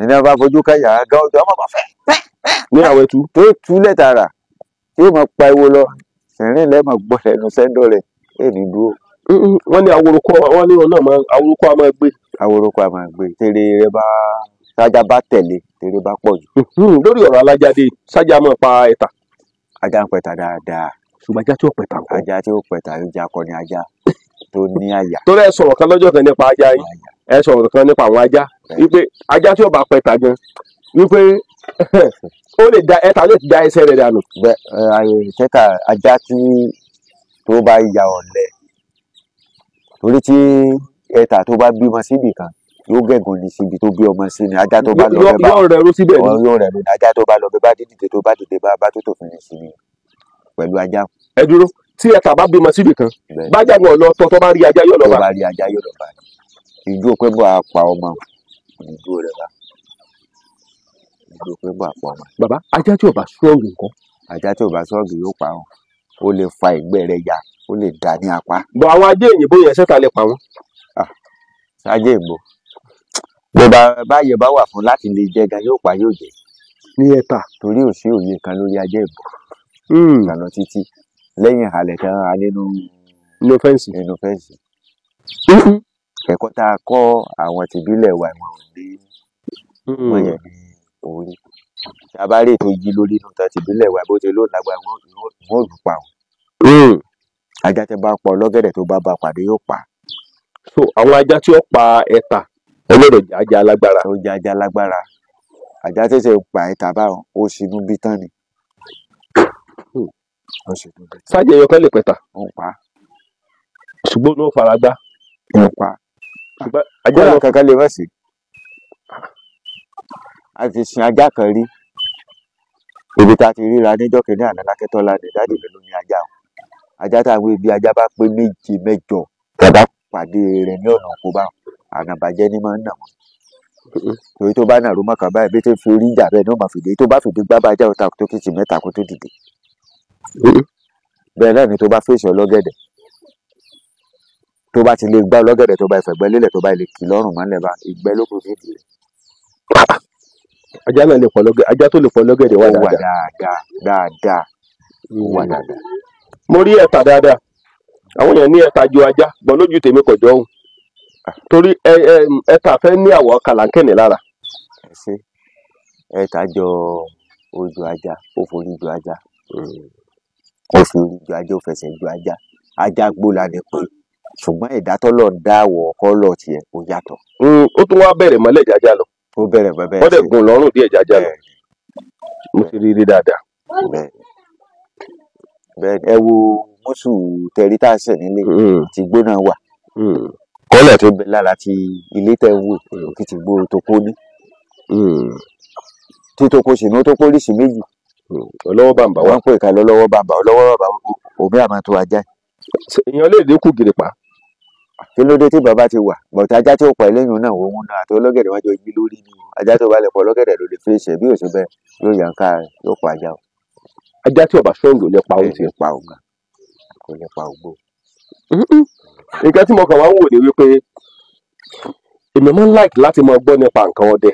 [SPEAKER 1] Ìní ọba fojú kẹyà gan ọjọ́ ọmọ bá fẹ́.
[SPEAKER 2] Ní àwọn ẹtu.
[SPEAKER 1] Tó tú lẹ́tàrà tí ó máa pariwo lọ sìnrìn lẹ́mọ̀ gbọ́ lẹ́nu sẹ́ńdọ̀ rẹ̀ èmi dúró.
[SPEAKER 2] Wọ́n ní aworokọ wọ́n ní ọ̀nà aworokọ a máa gbé.
[SPEAKER 1] Aworokọ a máa gbé tèrè rẹ bá sájà bá tẹ̀lé tèrè bá pọ̀ jù.
[SPEAKER 2] Lórí ọ̀rọ̀ alájáde sájà máa pa ẹ̀tà.
[SPEAKER 1] Ajá ń pẹ̀tà dáadáa.
[SPEAKER 2] Ṣùgbọ́n ajá tí ó pẹ̀tà ńkọ́.
[SPEAKER 1] Ajá tí ó pẹ̀tà yóò jẹ́ akọni ajá tó ní àyà.
[SPEAKER 2] Torí ẹ sọ̀rọ̀ kan lọ́jọ́ kan nípa ajá yìí, ẹ sọ̀rọ̀ kan nípa àwọn ajá wípé ajá tí ó bá pẹ̀tà gan wípé ó lè da ẹ̀tà lè da ẹsẹ̀ rẹ̀ dànù.
[SPEAKER 1] Bẹ́ẹ̀ tẹ́tà ajá tí tó bá ya ọ̀lẹ torí tí ẹ̀tà tó bá bímọ síbì kan yóò gẹ̀gùn ní síbi tó bí ọmọ sí ni ajá tó bá lọ bẹ́ẹ̀ bá
[SPEAKER 2] yóò rẹ̀ rú síbẹ̀ ni
[SPEAKER 1] yóò rẹ̀ rú ni ajá tó bá lọ bẹ́ẹ̀ bá dìde tó bá dìde bá tó tòfin ní sí ni pẹ̀lú ajá.
[SPEAKER 2] Ẹ dúró, tí ẹ̀tà bá bímọ síbì kan bájá gan lọ tọ́ tó bá rí ajá yóò lọ bá.
[SPEAKER 1] Tó bá rí ajá yóò lọ bá ìjú pé bọ́ a pa ọmọ ìjú rẹ̀ bá ìjú pé bọ́ a pa ọmọ.
[SPEAKER 2] Bàbá ajá tí ò bá sọ́ọ̀gì nǹkan.
[SPEAKER 1] Ajá tí ò bá sọ́ọ̀gì yóò pa ọ́, ó lè fa ìgbẹ́ rẹ̀ ya, ó lè dà ní apá.
[SPEAKER 2] Bọ̀ àwọn ajé òyìnbó yẹn ṣẹ́ta lè pa wọ́n.
[SPEAKER 1] Ajé ìbò bó bá báyẹ̀ bá wà fún láti lè jẹ gan yóò pa yóò jẹ.
[SPEAKER 2] Ní ẹ̀ta.
[SPEAKER 1] Torí ò sí òye kan lórí ajé ìbò. Kan lọ títí lẹ́yìn ìhàlẹ̀ kan á nínú
[SPEAKER 2] inú fẹ́ǹsì.
[SPEAKER 1] Inú fẹ́ǹsì. Ẹ̀kọ́ tá a kọ́ àwọn tìbílẹ̀ wa, wọn ò ní wọ́n yẹn ní orí. Tá a bá rí ètò yí lórí inú tán tìbílẹ̀ wa, bó ṣe ló lágbára, wọn ò lù pa wọn. Ajá tẹ bá pa ọlọ́gẹ̀dẹ̀ tó bá bá pàdé yóò pa.
[SPEAKER 2] So àwọn ajá tí ó pa ẹ̀tà ó gbọ́dọ̀ jẹ́ ajá alágbára.
[SPEAKER 1] Ó jẹ́ ajá lágbára. Ajá tẹ̀sẹ̀ pa ẹ̀tà báwọn, ó sinú bí tán ni. Ó sinú bí tán.
[SPEAKER 2] Sájẹ ẹyọ kan lè pẹ̀tà.
[SPEAKER 1] Ó ń pa.
[SPEAKER 2] Ṣùgbọ́n ó fara gbá.
[SPEAKER 1] Ó ń pa.
[SPEAKER 2] Ṣùgbọ́n ajá
[SPEAKER 1] kódà
[SPEAKER 2] lọ
[SPEAKER 1] kankan lè má sí. A ti sin ajá kan rí. Ibi tá a ti ríra níjọ́ kìíní àná lákẹ́tọ́lá ni dáàdì mi ló ní ajá o. Ajá tá a wí bí ajá bá pé méje mẹ́jọ, tàbá pàdé rẹ̀ ní ọ̀nà kó bá ànàbàjẹ́ ní máa ń nà wọ́n. Torí tó bá nàró mọ́kàn báyìí, bí tó fi orí jà bẹ́ẹ̀ ni ó máa fìdí. Tó bá fìdí gbá bá ajá òta tó kìtì mẹ́ta kó tó dìde. Bẹ́ẹ̀ náà ni tó bá fèsì ọlọ́gẹ̀dẹ̀. Tó bá ti lè gbá ọlọ́gẹ̀dẹ̀ tó bá ìfẹ̀gbẹ́ lélẹ̀ tó bá lè kì lọ́rùn mọ́lẹ̀ bá ìgbẹ́ ló kù nídìí rẹ̀.
[SPEAKER 2] Ajá náà lè pọ̀ lọ́gẹ̀dẹ̀, ajá tó lè pọ̀ lọ́gẹ̀dẹ̀ wà
[SPEAKER 1] Ó wà
[SPEAKER 2] dáadáa.
[SPEAKER 1] dáadáa dáadáa, ó wà dáadáa.
[SPEAKER 2] Mo rí ẹ̀tà dáadáa. Àwọn èèyàn ní ẹ̀tà ju ajá, gbọ́n lójú tèmi kò jọ òun. Torí ẹ̀tà fẹ́ ní àwọ̀ kàlàńkẹ́nì lára.
[SPEAKER 1] Ẹ ṣé, ẹ̀tà jọ ojú ajá, ó forí ju ajá. Ó fi orí ju ajá, ó fẹsẹ̀ ju ajá. Ajá gbó la lè pè é. Ṣùgbọ́n ẹ̀dá tọ́lọ̀ ń dá àwọ̀ kọ́lọ̀ tiẹ̀ ó yàtọ̀.
[SPEAKER 2] Ó tún wá bẹ̀rẹ̀ mọ́lẹ̀ jájá lọ.
[SPEAKER 1] Ó bẹ̀rẹ̀ bẹ́ẹ̀
[SPEAKER 2] Ó dẹ̀
[SPEAKER 1] ṣe.
[SPEAKER 2] gùn lọ́rùn díẹ̀ jájá lọ.
[SPEAKER 1] Bẹ́ẹ̀
[SPEAKER 2] Mo ti rí rí dáadáa.
[SPEAKER 1] bẹ́ẹ̀ bẹ́ẹ̀, ẹ wo mùsù tẹ̀rí tá a ṣẹ̀ nílé tí igbó náà wà. Kọ́lọ̀ tó bẹ lára ti ilé tẹ̀ ń wò kí ti gbó tó kó ní. Tí tó kó sì ní ó tó kó oríṣi méjì.
[SPEAKER 2] Ọlọ́wọ́ bàǹbà wà.
[SPEAKER 1] Wọ́n ń pè ká lọ́wọ́ bàǹbà, ọlọ́wọ́ bàǹbà òmí àmọ́ tó ajá.
[SPEAKER 2] Èèyàn lè dínkù gìrìpá.
[SPEAKER 1] Kí ló dé tí bàbá ti wà? Bọ̀tí ajá tí ó pa eléyìí náà òun náà àti ọlọ́gẹ̀dẹ̀ wọ́n jọ yí lórí ni o. Ajá tó bá lè pa ọlọ́gẹ̀dẹ̀ ló lè fèsì ẹ̀, bí ò ṣe bẹ́ẹ̀ yóò yàn ká rẹ̀, yóò pa ajá o.
[SPEAKER 2] Ajá tí ó bá strong ò lè pa òun
[SPEAKER 1] Kò
[SPEAKER 2] tiẹ̀.
[SPEAKER 1] lè pa òun gan, kò lè pa ògbó.
[SPEAKER 2] Nǹkan tí mo kàn wá ń wò ni wípé èmi máa ń like láti máa gbọ́ nípa nǹkan ọdẹ,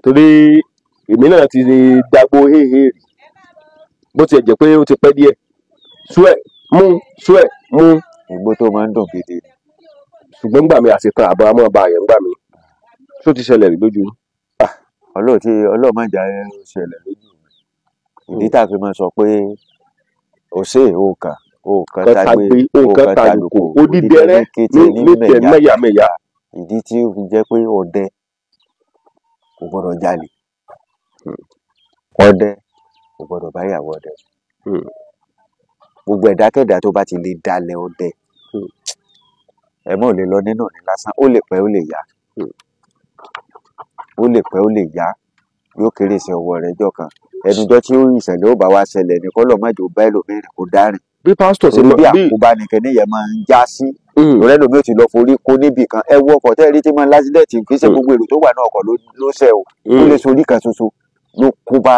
[SPEAKER 2] torí èmi náà ti dàgbò héhé rí, bó tiẹ̀ jẹ́ pé ó ti pẹ́ díẹ̀. Súẹ̀ mú súẹ̀ mú.
[SPEAKER 1] Igbó tó máa ń dùn gidi ni.
[SPEAKER 2] Ṣùgbọ́n gbà mí àṣetán àbọ̀ àmọ́ bá àyàn gbà mí. Ṣó ti ṣẹlẹ̀ rí lójú yín?
[SPEAKER 1] Ọlọ́run tí Ọlọ́run má jẹ́ ó ṣẹlẹ̀ lójú mi. Ìdí tá a fi máa sọ pé òṣè òǹkà òǹkà
[SPEAKER 2] Kan
[SPEAKER 1] tagbe
[SPEAKER 2] tagbe, òǹkà
[SPEAKER 1] òǹkà
[SPEAKER 2] tàlùkò,
[SPEAKER 1] tàlùkò
[SPEAKER 2] odídẹrẹ́
[SPEAKER 1] odídẹrẹ́ kété
[SPEAKER 2] ní
[SPEAKER 1] ní
[SPEAKER 2] nítẹ̀
[SPEAKER 1] mẹ̀yà.
[SPEAKER 2] mẹ́yàmẹ́yà.
[SPEAKER 1] Ìdí tí ó fi jẹ́ pé ọdẹ kò gbọdọ̀ jalè. Ọdẹ kò gbọdọ̀ bá ìyàwó ọdẹ. Gbogbo ẹ̀dákẹ́dá tó bá ti lè dalẹ̀ ọdẹ, ẹ mọ̀ lè lọ nínú ní lásán, ó lè pẹ́ ó lè yá. Ó lè pẹ́ ó lè yá, yóò kéré sí ọwọ́ rẹ̀ jọ́ kan. Ẹnujọ́ tí ìṣẹ̀lẹ̀ ó bá wá ṣẹlẹ̀ ní kọ́lọ̀ má jò bá ẹlòmíràn kó dárìn.
[SPEAKER 2] Bí pásítọ̀ ṣe
[SPEAKER 1] Torí
[SPEAKER 2] mọ
[SPEAKER 1] bí
[SPEAKER 2] bí
[SPEAKER 1] àkóbá ni kẹ́ni yẹn máa ń já sí. Torí ẹlòmíì ò ti lọ forí kó níbì kan. Ẹ wo ọkọ̀ tẹ́ ẹ rí tí máa ń lásídẹ̀ẹ̀tì, kì í ṣe gbogbo èrò tó wà ní ọkọ̀ ló ṣẹ̀ o. Ó lè sorí kan ṣoṣo ló kó bá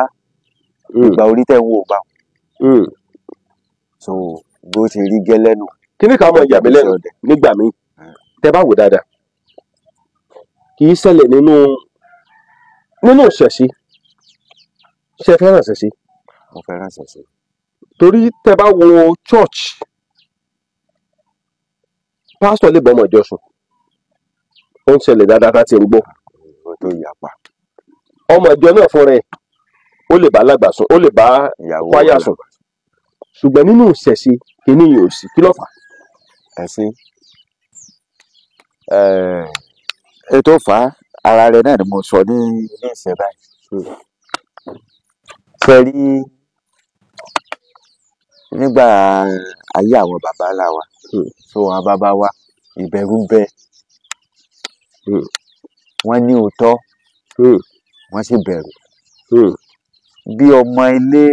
[SPEAKER 1] ìgbà orí tẹ́ ń wò bá. So bó ṣe rí gẹ́lẹ́ nù.
[SPEAKER 2] Kíní kan mọ ìyà mi lẹ́nu
[SPEAKER 1] Ọdẹ.
[SPEAKER 2] nígbà míì tẹ́ bá wò dáadáa, kì í ṣẹlẹ̀ nínú ìṣẹ̀ṣe. Ṣé ẹ fẹ́ràn ìṣẹ̀ṣe?
[SPEAKER 1] Mo fẹ́ràn ìṣẹ̀ṣe.
[SPEAKER 2] Torí tẹ́ bá wo church, pásítọ̀ lè bọ́ ọmọ ìjọ sùn. Ó ń ṣẹlẹ̀ dáadáa tá ti ń gbọ́.
[SPEAKER 1] Ó tó ìyapa.
[SPEAKER 2] Ọmọ ìjọ náà fúnra ẹ̀, ó lè bá alágbà sùn, ó lè bá
[SPEAKER 1] Ìyàwó
[SPEAKER 2] kwaya
[SPEAKER 1] alàgbà.
[SPEAKER 2] sùn. Ṣùgbọ́n nínú ìṣẹ̀ṣe, kíní yìí ò sí. Kí ló fà á?
[SPEAKER 1] Ẹ ṣé. Ètò fà á, ara rẹ̀ náà ni mo sọ ní ilé ìṣẹ́ báyìí. Ṣé rí nígbà ayé àwọn bàbá ńlá wa, so àwọn bàbá wa, ìbẹ̀rù ń bẹ. Wọ́n ní òótọ́, wọ́n sì bẹ̀rù. Bí ọmọ ilé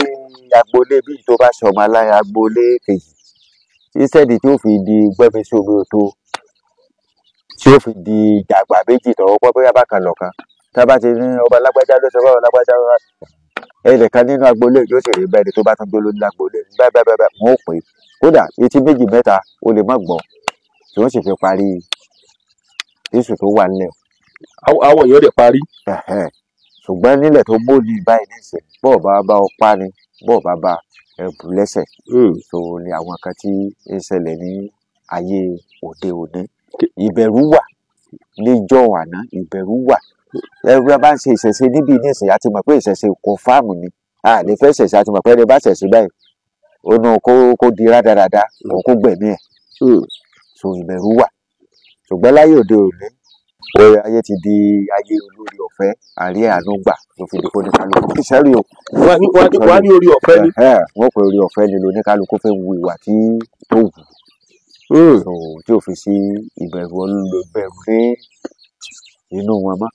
[SPEAKER 1] agboolé bí tó bá sọ ọmọ aláya agboolé kejì, instead tí ó fi di gbẹ́mi sí omi òtó, tí ó fi di ìjàgbá méjì tọwọ́ pọ́ bóyá bákan lọ̀kan. Tá a bá ti ní ọba lágbájá ló sọ báwo lágbájá ló sọ. Ẹnìkan nínú agboolé yóò sì rí bẹ́ẹ̀ ni tó bá tún gbé lórí agboolé bẹ́ẹ̀ bẹ́ẹ̀ bẹ́ẹ̀ bẹ́ẹ̀, wọ́n ó pè é. Kódà etí méjì mẹ́ta o lè má gbọ́ tí wọ́n sì fi parí iṣu tó wà nílẹ̀.
[SPEAKER 2] Àwọn èèyàn rẹ̀ parí.
[SPEAKER 1] Ṣùgbọ́n nílẹ̀ tó móni báyìí nísìnyí, bọ́ọ̀ bá bá ọ pa ni, bọ́ọ̀ bá bá ẹ bù lẹ́sẹ̀. So ni àwọn nǹkan tí ń ṣẹlẹ̀ ní ayé òde òní. Ìbẹ̀rù wà níjọ́ àná, ìbẹ̀rù wà. Ẹgbẹ́ bá ń ṣe ìṣẹ̀ṣe níbi nísìnyí, a ti mọ̀ pé ìṣẹ̀ṣe kọ̀ǹfàmù ni. A lè fẹ́ ṣẹ̀ṣe, a ti mọ̀ pé ẹni bá ṣẹ̀ṣe báyìí ó nu kó di rádaràda, kó gbẹ̀mí ẹ̀. So ìbẹ̀rù wà. Ṣùgbọ́n láyé òde òní, orí ayé ti di ayé olórí ọ̀fẹ́, àrí àánú gbà ló fi di kó ní kálukú. Ìṣẹ́rí o.
[SPEAKER 2] Wọ́n á ní orí ọ̀fẹ́ ni.
[SPEAKER 1] Wọ́n pe orí ọ̀fẹ́ ni lóníkálukú fẹ́ wu ìwà tí tó wù. So tí ò fi sí ìbẹ̀rù ọlọ́bẹ̀rù ní inú wọn mọ́.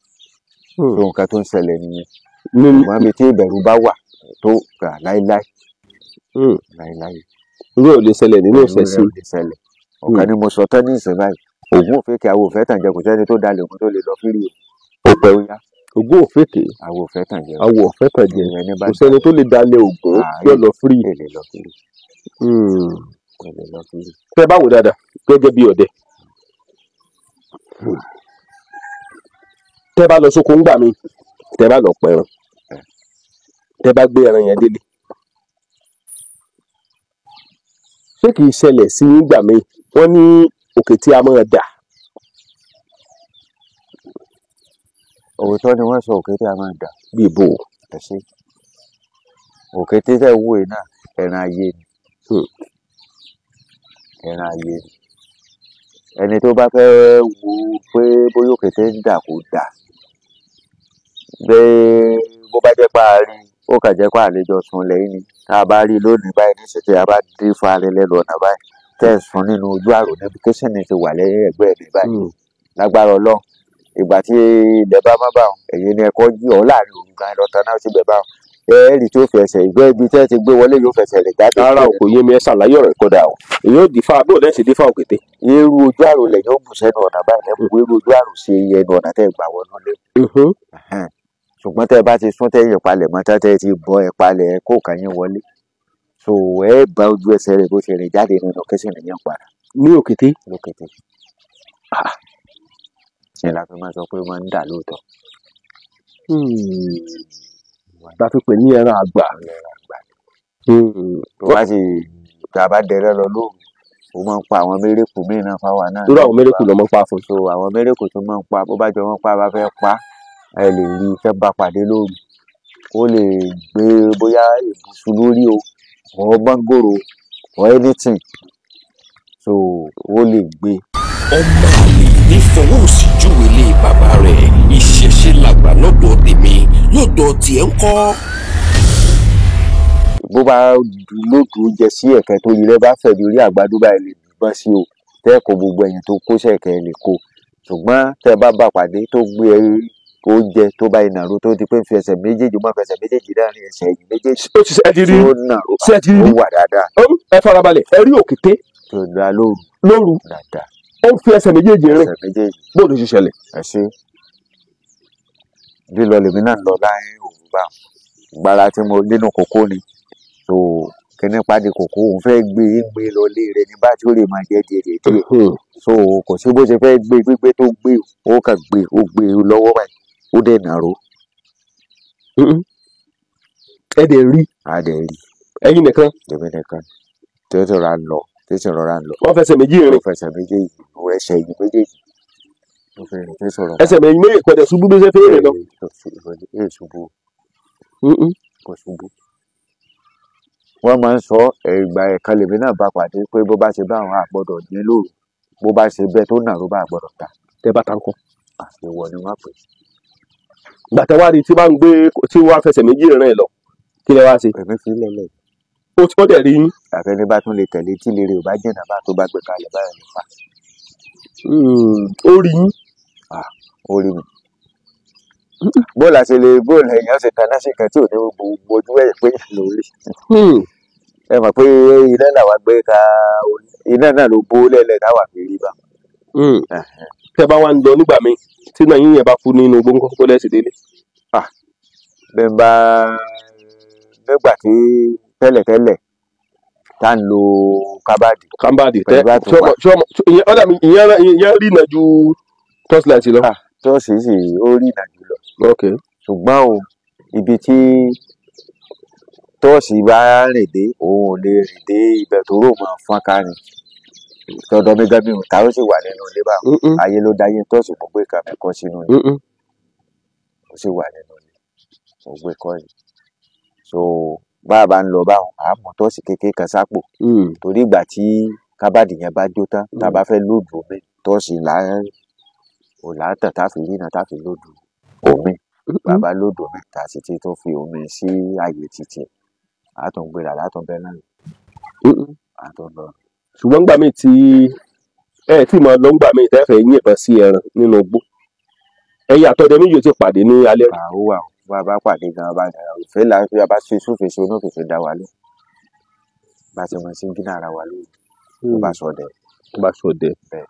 [SPEAKER 1] So nǹkan tó ń ṣẹlẹ̀ nìyẹn. Ṣùgbọ́n ibi tí ìbẹ̀rù bá wà tó gbà láíláí. Láíláí.
[SPEAKER 2] Irú ò lè ṣẹlẹ̀ nínú ìṣẹ̀ṣe.
[SPEAKER 1] Irú ò lè ṣẹlẹ̀. Ọ̀kan ni mo sọ tán ní ìsìn báyìí. Ògún òfékè àwọn òfẹ́ tàn jẹ, kò sẹ́ni tó dalẹ̀ ògún tó lè lọ fírí o. Ó pẹ́ ó yá.
[SPEAKER 2] Ògún òfékè.
[SPEAKER 1] Àwọn òfẹ́ tàn jẹ.
[SPEAKER 2] Àwọn òfẹ́ tàn jẹ. Kò sẹ́ni tó lè dalẹ̀ ògún tí ó lọ fírí.
[SPEAKER 1] Lè lọ fírí. Lè lọ fírí.
[SPEAKER 2] Tẹ́ bá wò dáadáa gẹ́gẹ́ bí ọdẹ. Tẹ́ bá lọ sóko ńgbà mi, tẹ́ bá lọ pẹran. Tẹ́ bá gbé ẹran yẹn délé. Ṣé kìí ṣẹlẹ̀ sí nígbà míì? Wọ́n ní òkè tí a máa dà.
[SPEAKER 1] Òótọ́ ni wọ́n sọ, òkè tí a máa dà.
[SPEAKER 2] Bí ibo.
[SPEAKER 1] Ẹ ṣé. Òkè tí tẹ́ wò yìí náà, ẹran ayé ni. Ẹran ayé ni. Ẹni tó bá fẹ́ wo pé bóyá òkè tí ń dà kò dà. Bẹ́ẹ̀ bó bá jẹ́ pé a rí, ó kàn jẹ́ pé àlejò sùn lẹ́yìn ni. Tá a bá rí lónìí báyìí níṣẹ́ tí a bá dé fáre lẹ́nu ọ̀nà báyìí, tẹ́ ẹ̀ sùn nínú ojú àrò níbi kíṣìnì ti wà lẹ́yìn ẹ̀gbẹ́ mi báyìí. Lágbára Ọlọ́run, ìgbà tí ilẹ̀ bá mọ́ bá wọn, ẹ̀yin ni ẹ̀kọ́ jí ọ̀ láàrin òru gan lọ tan náà síbẹ̀ bá wọn. Ẹ rí tí ó fi ẹsẹ̀ ìgbẹ́ ibi tẹ́ ti gbé wọlé yóò fẹsẹ̀ rẹ̀ jáde.
[SPEAKER 2] Rárá o, kò yé mi, ẹ ṣàlàyé ọ̀rọ̀ ìkọdà o. Èyí ò dífá, bó lẹ́ ṣe dífá òkété.
[SPEAKER 1] Irú ojú àrò lẹ̀ yóò bù sẹ́nu ọ̀nà báyìí, ẹ bu irú ojú àrò sí ẹnu ọ̀nà tẹ́ gbà wọnú lé. Ṣùgbọ́n tẹ́ bá ti sún tẹ́yìn palẹ̀ mọ́ tẹ́ ti bọ́ ẹ palẹ̀ ẹ kó kàn yín wọlé. So ẹ bá ojú ẹsẹ̀ rẹ̀ bó ṣe rìn jáde nínú kíṣìnì yẹn padà.
[SPEAKER 2] Ní òkété?
[SPEAKER 1] Lókété. Ṣé la fi máa sọ pé ó máa ń dà lóòótọ́?
[SPEAKER 2] La fi pè ní ẹran àgbà.
[SPEAKER 1] Tó bá sì tá a bá dẹrẹ́ lọ lóru, ó máa ń pa àwọn mérekù míì náà fáwa náà.
[SPEAKER 2] Irú àwọn mérekù ló máa ń pa fún.
[SPEAKER 1] So àwọn mérekù tó máa ń pa, bó bá jọ wọ́n pa bá fẹ́ pa, ẹ lè rí i fẹ́ bá pàdé lóru. Ó lè gbé bóyá ìbùsùn lórí o, or mọ́ngòrò or anything. So ó lè gbé.
[SPEAKER 3] Ọmọ àlè ní fọwọ́ òsì júwe lé bàbá rẹ̀. Ìṣẹ̀ṣe làgbà lọ́dọ̀ tèmi, lọ́dọ̀ tiẹ̀ ń kọ́.
[SPEAKER 1] Bó bá lóòdù oúnjẹ sí ẹ̀kẹ́ tó yí rẹ bá fẹ̀ lórí àgbàdo báyìí lè bọ́ sí o. Tẹ́ kó gbogbo ẹ̀yìn tó kó sẹ̀kẹ́ lè kó. Ṣùgbọ́n tẹ́ bá bá pàdé tó gbé oúnjẹ tó bá ìnàró tó di pé ń fi ẹsẹ̀ méjèèjì mọ́ fẹsẹ̀ méjèèjì láàrin ẹsẹ̀ ẹ̀yìn méjèèjì.
[SPEAKER 2] Ó ti ṣe ẹ ti rí.
[SPEAKER 1] Tó nàró,
[SPEAKER 2] Ṣé ẹ ti rí?
[SPEAKER 1] ó wà dáadáa.
[SPEAKER 2] Ẹ farabalẹ̀, ẹ rí òkété.
[SPEAKER 1] Tó dá lóru.
[SPEAKER 2] Lóru.
[SPEAKER 1] Dáadáa.
[SPEAKER 2] Ó ń fi ẹsẹ̀ méjèèjì rìn.
[SPEAKER 1] Ẹsẹ̀ méjèèjì.
[SPEAKER 2] Bó ló ṣe ṣẹlẹ̀?
[SPEAKER 1] Ẹ ṣé. Lílọ lèmi náà lọ láàrin òru bá wọn. Gbára tí mo nínú kòkó ni. So kíní pàdé kòkó òun fẹ́ gbé e gbé lọ lé rẹ̀ ní bá tí ó lè máa jẹ́ díẹ̀ díẹ̀ díẹ̀. So kò sí bó ṣe fẹ́ gbé gbígbé tó gbé ó kàn gbé ó gbé lọ́wọ́ báyìí. Ó dẹ̀ nàró.
[SPEAKER 2] Ẹ dẹ̀ rí.
[SPEAKER 1] A dẹ̀ rí.
[SPEAKER 2] Ẹ̀yin nìkan.
[SPEAKER 1] Èmi nìkan. Tí ó sì rọra ń lọ, tí ó sì rọra ń lọ.
[SPEAKER 2] Wọ́n fẹsẹ̀ méjì rìn.
[SPEAKER 1] Ó fẹsẹ̀ méjèèjì, ó ẹsẹ̀ ẹ̀yìn méjèèjì. Ó fi rìn tí ó sọ̀rọ̀.
[SPEAKER 2] Ẹsẹ̀ méjì méjì kò dẹ̀ ṣubú bí ó ṣe fẹ́ rìn lọ.
[SPEAKER 1] Ẹ ṣubú. Kò ṣubú. Wọ́n máa ń sọ ìgbà ẹ̀kan lèmi náà bá pàdé pé bó bá ṣe bá àwọn àgbọ̀dọ̀ ní lóru, bó bá ṣe bẹ́ẹ̀ tó nàró bá àgbọ̀dọ̀ ta.
[SPEAKER 2] Tẹ bá ta ń kọ́.
[SPEAKER 1] Àṣewọ̀ ni wọ́n pè é.
[SPEAKER 2] Gbàtà wá rí tí bá ń gbé tí wọ́n á fẹsẹ̀ méjì rìn lọ, kí lẹ wá ṣe?
[SPEAKER 1] Èmi fi lẹ́lẹ̀.
[SPEAKER 2] Ó ti dẹ̀ rí yín.
[SPEAKER 1] Àfẹ́ni bá tún lè tẹ̀lé tí lè rí ò bá jìnnà bá tó bá gbé kalẹ̀ báyìí ló fà.
[SPEAKER 2] Ó rí yín.
[SPEAKER 1] Ó rí mi. Bóòlù àti lè bóòlù èèyàn ṣe taná sí kan tí ò ní gbogbo ojú ẹ̀ pé lórí. Ẹ mọ̀ pé iná làwa gbé ka iná náà ló bó lẹ́lẹ̀ táwa fi rí bá.
[SPEAKER 2] Tẹ́ bá wá ń lọ nígbà míì tí náà yín yẹn bá kú nínú gbóngàn kó lẹ́sìn délé.
[SPEAKER 1] Bẹ́ẹ̀ bá nígbà tí tẹ́lẹ̀tẹ́lẹ̀ tá ń lo kábàdì.
[SPEAKER 2] Kábàdì tẹ ọ̀dà mi ìyẹn rí ìnà ju torchlight lọ.
[SPEAKER 1] Tọ́ọ̀sì sì ó rí ìnà jù lọ. Ṣùgbọ́n o ibi tí tọ́ọ̀sì bá rìn dé òun ò lè rìn dé ibẹ̀ tó rò máa fọ́n ká ni. Tọ̀dọ̀ mi gan mi ò ta, ó sì wà nínú ilé báwọn. Ayé ló dáyé tọ́ọ̀sì, mo gbé kan mi kọ́ sínú ilé, ó sì wà nínú ilé, mo gbé kọ́ yìí. So bá a bá ń lọ báwọn, à á mú tọ́ọ̀sì kékeré kan sápò, torí ìgbà tí kábàdì yẹn bá jó tán, tá a bá fẹ́ lóòdù omi, tọ́ọ̀sì là ò là á tàn tá a fi ríran tá a fi lóòdù omi. Bàbá lóòdù omi tá a sì ti tún fi omi sí àyè títì, à á tún gbéra látún bẹ́ẹ̀ náà, à á tún lọ.
[SPEAKER 2] Ṣùgbọ́n gbà míì tí ẹ tí mo lọ ń gbà míì tẹ́ fẹ́ yìnbọn sí ẹran nínú igbó, ẹ̀yin àtọdẹ méjì ò ti pàdé ní alẹ́ rí?
[SPEAKER 1] Ó wà ó, bá a bá pàdé gan bá ìfẹ́ là bí a bá ṣe sófèsè onófèsè dá wa lé, bá a ti mọ sí gínà ara wa lóru tó bá sọdẹ.
[SPEAKER 2] Tó bá ṣọdẹ.
[SPEAKER 1] Bẹ́ẹ̀.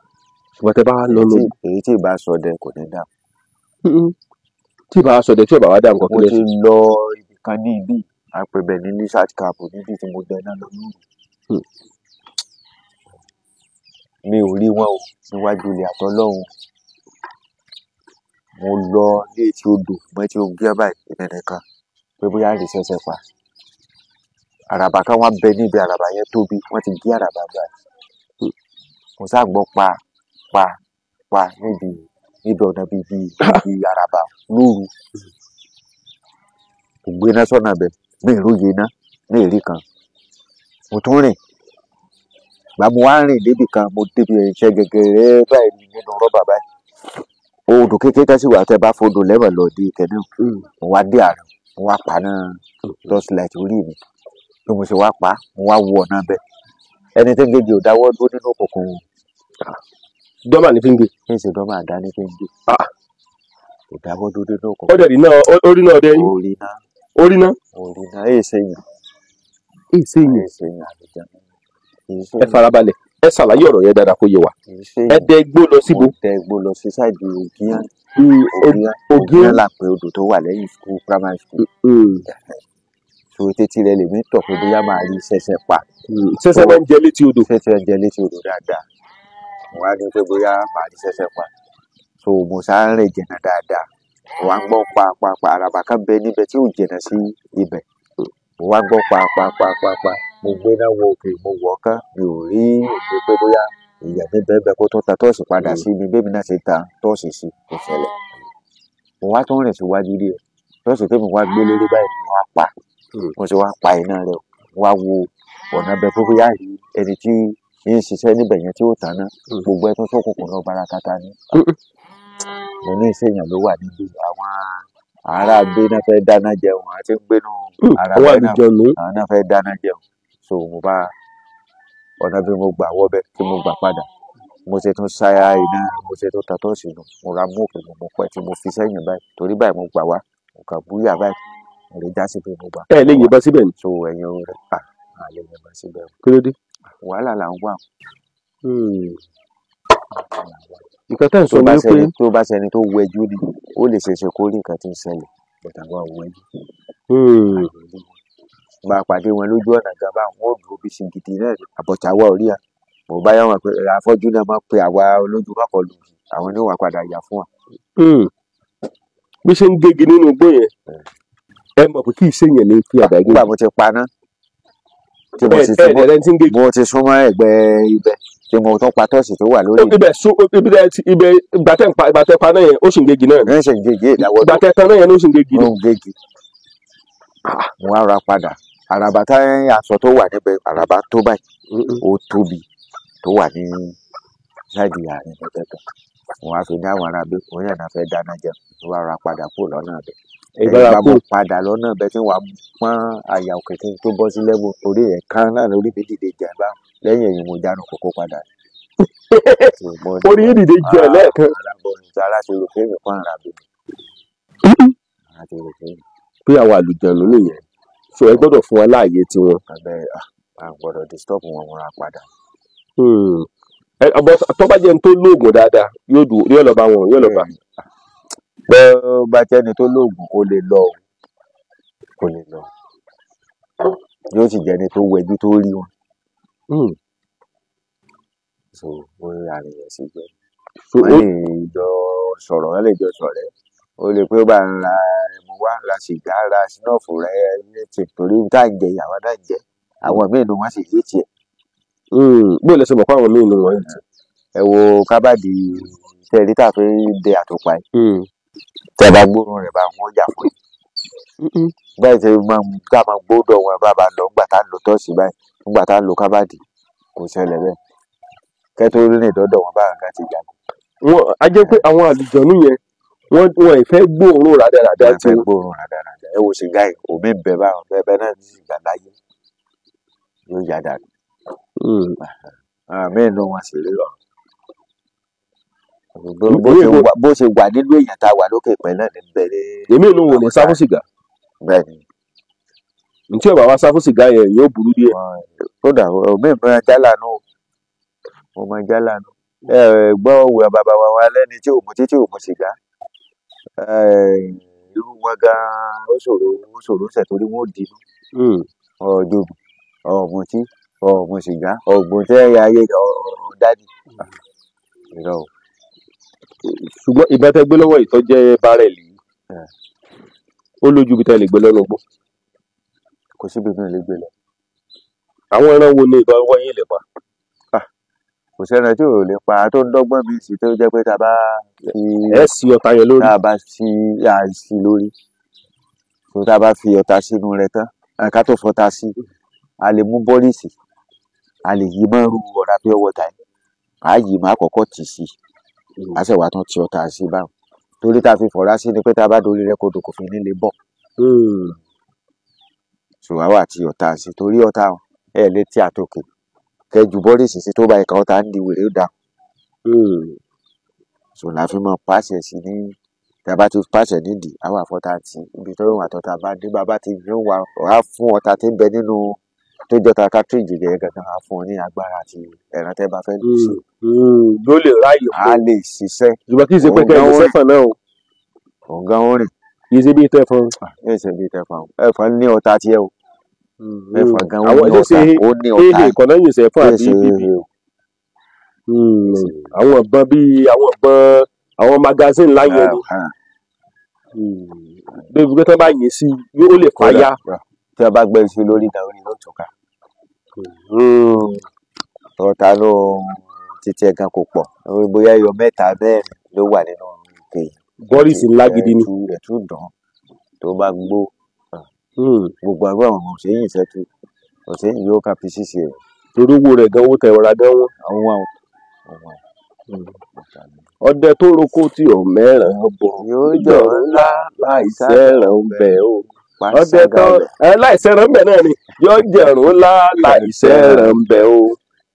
[SPEAKER 2] Ṣùgbọ́n tẹ́ bá lọ nù.
[SPEAKER 1] Èyí tí ì bá sọdẹ kò ní dà.
[SPEAKER 2] Tí ì bá sọdẹ, tí ò bá wá dà nǹkan
[SPEAKER 1] Mo
[SPEAKER 2] kílẹ̀
[SPEAKER 1] ti
[SPEAKER 2] sí.
[SPEAKER 1] lọ ibì kan ní ibí, à ń pè bẹ́ẹ̀ ní Lizard Camp níbi tí mo dẹ náà lọ lóru. Mi ò rí wọn o níwájú ilé àtọlọ́hun. Mo lọ ní etí odò mọ́ etí ogun báyìí, èmi nìkan, pé bóyá rí ṣẹ̀ṣẹ̀ pa. Àràbà kan wá bẹ níbi, àràbà yẹn tóbi, wọ́n ti gé àràbà báyìí. Mo sá gbọ́ pa pa pa níbi ọ̀nà bíi bíi àràbà lóru. Kò gbéná sọ́nà bẹ̀, mi ì róye iná, mi ì rí kan. Mo tún rìn. Ìgbà mo wá rìn débi kan, mo débi iṣẹ́ gẹ́gẹ́rẹ́ báyìí nínú rọ́bà báyìí. Odò kékeré kan sì wà tẹ́ bá fodò lẹ́wọ̀n lọ dé ìkẹ́ náà. Mo wá dé àárín, mo wá paná torchlight orí mi. Bí mo ṣe wá pa, mo wá wo ọ̀nà bẹ̀. Ẹni tí ń gé ò dáwọ́ dúró nínú òkùnkùn.
[SPEAKER 2] Dọ́mà ní fi ń gé.
[SPEAKER 1] Kí n ṣe dọ́mà àdá ní fi ń gé. Kò dáwọ́ dúró nínú òkùnkùn.
[SPEAKER 2] Ó dẹ̀ rí náà, ó rí náà ọdẹ yín.
[SPEAKER 1] Ó rí náà.
[SPEAKER 2] Ó rí náà.
[SPEAKER 1] Ó rí náà, èyí ṣe yàn.
[SPEAKER 2] Èyí ṣe yàn.
[SPEAKER 1] Èyí ṣe yàn àlùjá. Èyí ṣe
[SPEAKER 2] Ẹ farabalẹ̀, ẹ ṣàlàyé ọ̀rọ̀ yẹn dáadáa kó yé wa.
[SPEAKER 1] Èyí ṣe
[SPEAKER 2] Ẹ
[SPEAKER 1] yàn.
[SPEAKER 2] dẹ igbó lọ síbo?
[SPEAKER 1] Mo dẹ igbó lọ sí sáìdì Ògíyán. Ògíyán.
[SPEAKER 2] Ògíyán.
[SPEAKER 1] Ògíyán là pé odò tó wà lẹ́yìn school, primary school. So tètè rẹ lèmi tọ̀ pé bóyá máa rí ṣẹ̀ṣẹ̀ pa.
[SPEAKER 2] Ṣẹ̀ṣẹ̀ máa ń jẹ létí odò.
[SPEAKER 1] Ṣẹ̀ṣẹ̀ ń jẹ létí odò dáadáa. Mo wá ní pé bóyá máa rí ṣẹ̀ṣẹ̀ pa. So mo sá ń rìn jìnnà dáadáa. Mo wá ń gbọ́ pa pa pa, àràbà kan bẹ níbẹ̀ tí ò jìnnà sí ibẹ̀. Mo wá gbọ́ pa pa pa pa pa. Mo gbé náà wo òkè, mo wọ̀ ọ́ kán, mi ò rí òde pé bóyá èèyàn mi bẹ́ẹ̀ bẹ́ẹ̀ kó tó ta tọ́ọ̀sì padà sí mi, bẹ́ẹ̀ mi náà ṣe ta tọ́ọ̀sì sí, kò ṣẹlẹ̀. Mo wá tún rìn síwájú díẹ̀. Tọ́ọ̀sì tèmi wá gbé lórí báyìí, mo wá pa. Mo ṣe wá pa iná rẹ̀ o. Mo wá wo ọ̀nà bẹ pé bóyá rí ẹni tí ń ṣiṣẹ́ níbẹ̀ yẹn tí ó tàn náà. Gbogbo ẹ tó ṣókùnkùn náà bárakátá ni. Mo ní ìṣèyàn ló wà níbi àwọn ará gbé náà fẹ́ dáná jẹun, àti ń gbénú ara
[SPEAKER 2] Àwọn
[SPEAKER 1] bẹ́ẹ̀ náà.
[SPEAKER 2] àlùjọ̀nú.
[SPEAKER 1] Àwọn náà fẹ́ dáná jẹun. So mo bá ọ̀nà bí mo gbà wọ́ bẹ́ẹ̀ tí mo gbà padà. Mo ṣe tún ṣáyà iná, mo ṣe tún ta tọ́ọ̀sì nù. Mo ra mú òkè, mo mú pẹ́ tí mo fi sẹ́yìn báyìí. Torí báyìí mo gbà wá, mo kàn búyà báyìí. Mo lè já sí pé mo gbà.
[SPEAKER 2] Ẹ lè yìnbọn síbẹ̀ ni.
[SPEAKER 1] So ẹ̀yin o rẹ̀ pa, a lè yìnbọn síbẹ̀ o.
[SPEAKER 2] Kí ló dé?
[SPEAKER 1] Wàhálà là ń wà.
[SPEAKER 2] Nǹkan tẹ́ ń sọ ni wípé
[SPEAKER 1] Tó bá ṣẹni tó wẹjú ni, ó lè ṣeéṣe kó rí nǹkan tí ń ṣẹlẹ̀. But àwa ò wẹjú. Bá a pàdé wọn lójú ọ̀nà gan báwọn, wọn ò dúró bí sìgìdì náà ni. Àbọ̀tà wa ò rí à. Mo bá yá wọn pé afọ́jú náà máa ń pe àwa olójú mọ́kànlú. Àwọn ni ó wà padà yà fún wa.
[SPEAKER 2] Bí ṣe ń gégi nínú igbó yẹn, ẹ mọ̀ pé kì í ṣèyàn ní fi àdá gé.
[SPEAKER 1] Nígbà mo ti paná, tí mo ti
[SPEAKER 2] Ẹ ẹ tí ń gégi.
[SPEAKER 1] mo ti súnmọ́ ẹ̀gbẹ́ ibẹ̀ tí mo tún pa tọ́ọ̀sì tó wà lórí.
[SPEAKER 2] Ibẹ̀ sún ibi tẹ́ ti ibẹ̀ ìgbà tẹ́ ń pa ìgbà tẹ́ pa náà yẹn ó sì ń gégi náà ni.
[SPEAKER 1] Ní ṣe ń gégi ìdáwọ́
[SPEAKER 2] Ìgbà tẹ́ tan náà yẹn ó sì ń gégi
[SPEAKER 1] ó
[SPEAKER 2] ni.
[SPEAKER 1] ń gégi. Mo wá ra padà. Àràbà tá aṣọ tó wà níbẹ̀, àràbà tó báyìí, ó tóbi tó wà ní ṣáàdì àárín mẹ́tẹ̀ẹ̀ta. Mo wá fi ní àwọn ará bí òun yẹn náà fẹ́ dáná jẹun. Mo wá ra padà kúrò lọ́nà ibẹ̀.
[SPEAKER 2] Ìbára
[SPEAKER 1] Ìgbà
[SPEAKER 2] kú.
[SPEAKER 1] mo padà lọ́nà ibẹ̀ tí wàá pọ́n àyà òkè kí n tó bọ́ sí lẹ́wọ̀n orí ẹ̀ kan náà lórí mi dìde jà bá lẹ́yìn èyí mo jánu kókó padà.
[SPEAKER 2] Orí yín dìde jẹ lẹ́ẹ̀kan.
[SPEAKER 1] Alábọ̀nù tí aláṣẹ rò pé mi pọ́n ara mi. Aláṣẹ rò pé mi.
[SPEAKER 2] Pé àwọn àlùjọ̀nú nìyẹn. So ẹ gbọ́dọ̀ fún wọn láàyè tiwọn.
[SPEAKER 1] Abẹ́ à gbọ́dọ̀ disturb wọn, mo ra padà.
[SPEAKER 2] Ẹ ọbọ tó bá jẹ́ ní tó lóògùn dáadáa yóò dùn, yóò lọ bá wọn, yóò lọ bá.
[SPEAKER 1] Bẹ́ ó bá jẹ́ni tó lóògùn ó lè lọ o. Kò lè lọ. Yóò sì jẹ́ni tó wẹjú tó rí wọn. So ó rí àárín yẹn sí jẹ́.
[SPEAKER 2] So
[SPEAKER 1] Wọ́n
[SPEAKER 2] ó
[SPEAKER 1] lè jọ sọ̀rọ̀, wọ́n lè jọ sọ̀rẹ́. Ó lè pé ó bá ń ra ẹmu wá, ra sìgá, ra snuff rẹ, anything torí tá ń jẹ, àwa náà ń jẹ. Àwọn míì nínú wọn sì yé tiẹ̀.
[SPEAKER 2] Bó lẹ ṣe mọ̀ pé àwọn míì nù wọ́n yìí.
[SPEAKER 1] Ẹ wo kábàdì tẹ́lẹ̀ tá a fi de àtòpà yìí, tẹ́ ẹ bá gbóòórùn rẹ̀ bá wọn yà fún yín. Báyìí ṣe máa tá a máa gbóòdọ̀ wọn bá a lọ ńgbà tá a lò tọ́ọ̀sì báyìí, ńgbà tá a lò kábàdì kò ṣẹlẹ̀ bẹ́ẹ̀. Kẹ́tọ́ ní ìdọ́dọ̀ wọn bá nǹkan ti yàgò.
[SPEAKER 2] Wọn á jẹ́ pé àwọn àlùjọ̀nú yẹn wọ́n ì fẹ́ gbóòórùn rádaràda
[SPEAKER 1] Wọ́n
[SPEAKER 2] tí
[SPEAKER 1] fẹ́ gbóòórùn rádaràda. Ẹ wo sìgá yìí, omi ń bẹ báwọn bẹ́ẹ̀ bẹ́ẹ̀ náà ní sìgá láyé yóò yá dànù. Àmì inú wọn sì rí lọ. Bó ṣe wà nínú èèyàn tá a wà lókè pẹ̀ náà ní bẹ́ẹ̀ ní.
[SPEAKER 2] Èmi inú wò ní sá fún sìgá.
[SPEAKER 1] Bẹ́ẹ̀ ni.
[SPEAKER 2] Ntí ọba wa sá fún sìgá yẹn yóò burú díẹ̀.
[SPEAKER 1] Kódà omi máa jálà nù, mo máa jálà nù. Ẹ gbọ́ òwe bàbá wa wa lẹ́ni tí ò mu títí ò mu sìgá. Irú wọn gan-an ó ṣòro ṣẹ̀ torí wọn ò dínú. Ọ̀ọ́dún ọ̀mùtí ọ̀mù sìgá ọ̀gbun tẹ́ ayé ọ̀dádì. Irọ́ o.
[SPEAKER 2] Ṣùgbọ́n ìbọn tẹ́ gbé lọ́wọ́ yìí tó jẹ́ bárẹ̀lì yìí, ó lójú ibi tẹ́ lè gbé lọ́nà igbó.
[SPEAKER 1] Kò síbi mi ò lè gbé lọ.
[SPEAKER 2] Àwọn ẹran wo ni ìbọn ọwọ́ yín lè pa?
[SPEAKER 1] Kò sẹ́ran tí ò lè pa tó ń dọ́gbọ́n mi sí tó jẹ́ pé tá a bá fi
[SPEAKER 2] ẹ sí ọta yẹn lórí.
[SPEAKER 1] Tá a bá fi à sí lórí. Tó tá a bá fi ọta sínú rẹ̀ tán, ká tó fọta sí, a lè mú bọ́líìsì, a lè yí mọ́ irú ọ̀rá pure water yìí. À á yí máa kọ́kọ́ tì sí. A sì wá tún ti ọta sí báwọn. Torí tá a fi fọ̀rá sí ni pé tá a bá dorí rẹ̀ kodò kò fi ní lè bọ̀. Ṣùgbọ́n àwa ti ọta sí torí ọta ẹ̀ lè tí àtòkè. Kẹjù bọ́líìsì sí tó bá ìka ọta ń di wèrè ó dà. Ṣùgbọ́n la fi máa pàṣẹ sí ní tá a bá ti pàṣẹ nídìí àwa àfọ̀tá tí ibi tó wà tọ́ta bá dé bàbá ti fi wà á fún ọta tí ń bẹ nínú tó jọta cartridge yẹn gangan á fún ọ ní agbára àti ẹran tẹ́ bá fẹ́ lò sí.
[SPEAKER 2] Yóò lè ráàyè
[SPEAKER 1] á lè ṣiṣẹ́.
[SPEAKER 2] Ṣùgbọ́n kì í ṣe pé kẹ́ ẹ lè sẹ́fọ̀n náà o.
[SPEAKER 1] Òun gan ó rìn.
[SPEAKER 2] Kì í ṣe bíi tẹ̀fọn.
[SPEAKER 1] Kì í ṣe bíi tẹ̀fọn. Ẹ̀fọn ní ọta tiẹ̀ o. Ẹ̀fọn gan ó ní ọta. Ó ní ọta.
[SPEAKER 2] Ehe kọ̀nà yìí sẹ́fọ̀n àbí bíbí. Àwọn ìbọn bíi àwọn ìbọn àwọn magazine ńlá yẹn ni. Débi pé tí wọ́n bá yìn sí yóò lè fàya.
[SPEAKER 1] Tí wọ́n bá gbẹ́ sí lórí ìta orí ló tún ká. Ọta ló títí ẹ̀ gan kò pọ̀. Bóyá ẹyọ mẹ́ta bẹ́ẹ̀ ló wà nínú ike yìí.
[SPEAKER 2] Bọ́rìsì ńlá gidi ni.
[SPEAKER 1] Ẹ̀tú dán tó bá gbó. Gbogbo àgbà àwọn òṣèyìn ìṣẹ́tù òṣèyìn yóò kà fi ṣíṣe rẹ̀.
[SPEAKER 2] Torí owó rẹ̀ gan owó tẹ̀ ọ̀rá gan wọ́n.
[SPEAKER 1] Àwọn
[SPEAKER 2] ọdẹ tó roko tí ò mẹ́ràn bọ̀
[SPEAKER 1] yóò jọ ńlá
[SPEAKER 2] láìsẹ̀ràn ń bẹ̀ o. Ọdẹ tó láìsẹ̀ràn ń bẹ̀ náà ni yóò jẹ̀rùn ńlá láìsẹ̀ràn ń bẹ̀ o.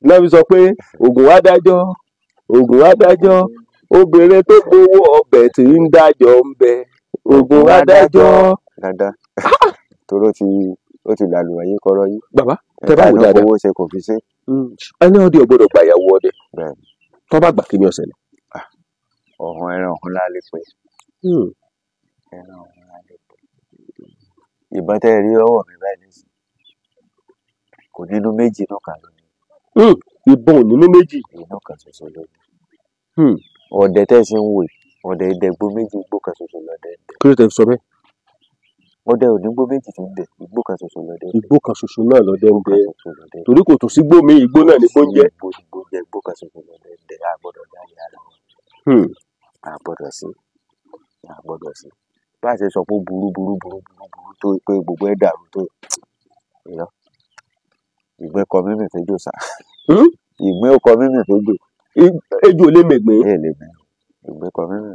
[SPEAKER 2] Náà fi sọ pé Ògún adájọ́ Ògún adájọ́ obìnrin tó gbowó ọbẹ̀ tí ń dájọ́ ń bẹ Ògún adájọ́.
[SPEAKER 1] Dandan toró ti ó ti làlùwẹ̀ yín kọ́rọ́ yín.
[SPEAKER 2] Bàbá tẹ bá wò dáadáa.
[SPEAKER 1] Owó ṣe kò fi ṣe.
[SPEAKER 2] Ẹni ọdẹ ò gbọ́dọ̀ gbàyàwó ọdẹ. Tó bá gbà kí ni ó ṣẹlẹ̀?
[SPEAKER 1] Ọ̀hún ẹran ọ̀hún la lè pè. Ẹran ọ̀hún la lè pè. Ìbọn tẹ́ ẹ rí ọwọ́ mi báyìí nísìnyí kò nínú méjì inú kan lónìí.
[SPEAKER 2] Ìbọn ò nínú méjì.
[SPEAKER 1] Inú kan ṣoṣo lónìí. Ọdẹ tẹ́ ẹ sì ń wò yìí ọdẹ ìdẹ́gbó méjì igbó kan ṣoṣo lọ́dẹ ń dẹ.
[SPEAKER 2] Kí ló tẹ́ fi sọ bẹ́ẹ̀?
[SPEAKER 1] Ọdẹ ò ní igbó méjì tí ń dẹ, igbó kan ṣoṣo lọ́dẹ ń dẹ.
[SPEAKER 2] Igbó kan ṣoṣo náà lọ́dẹ ń dẹ. Torí kò tó sí igbó mi, igbó náà ni igbó ń jẹ́.
[SPEAKER 1] Igbó ń jẹ́ igbó kan ṣoṣo lọ́dẹ ń dẹ, a gbọ́dọ̀ dálé ara wọn. A gbọ́dọ̀ sí, a gbọ́dọ̀ sí. Bá a ṣe sọ pé burú burú burú burú burú tó pé gbogbo ẹ̀ dàrú tó irọ́. Ìgbín kọ mímì fẹ́jò sá. Ìgbín ó kọ mímì fẹ́jò.
[SPEAKER 2] Ejò lè mègbín.
[SPEAKER 1] Ẹ lè mè. Ìgbín kọ mímì.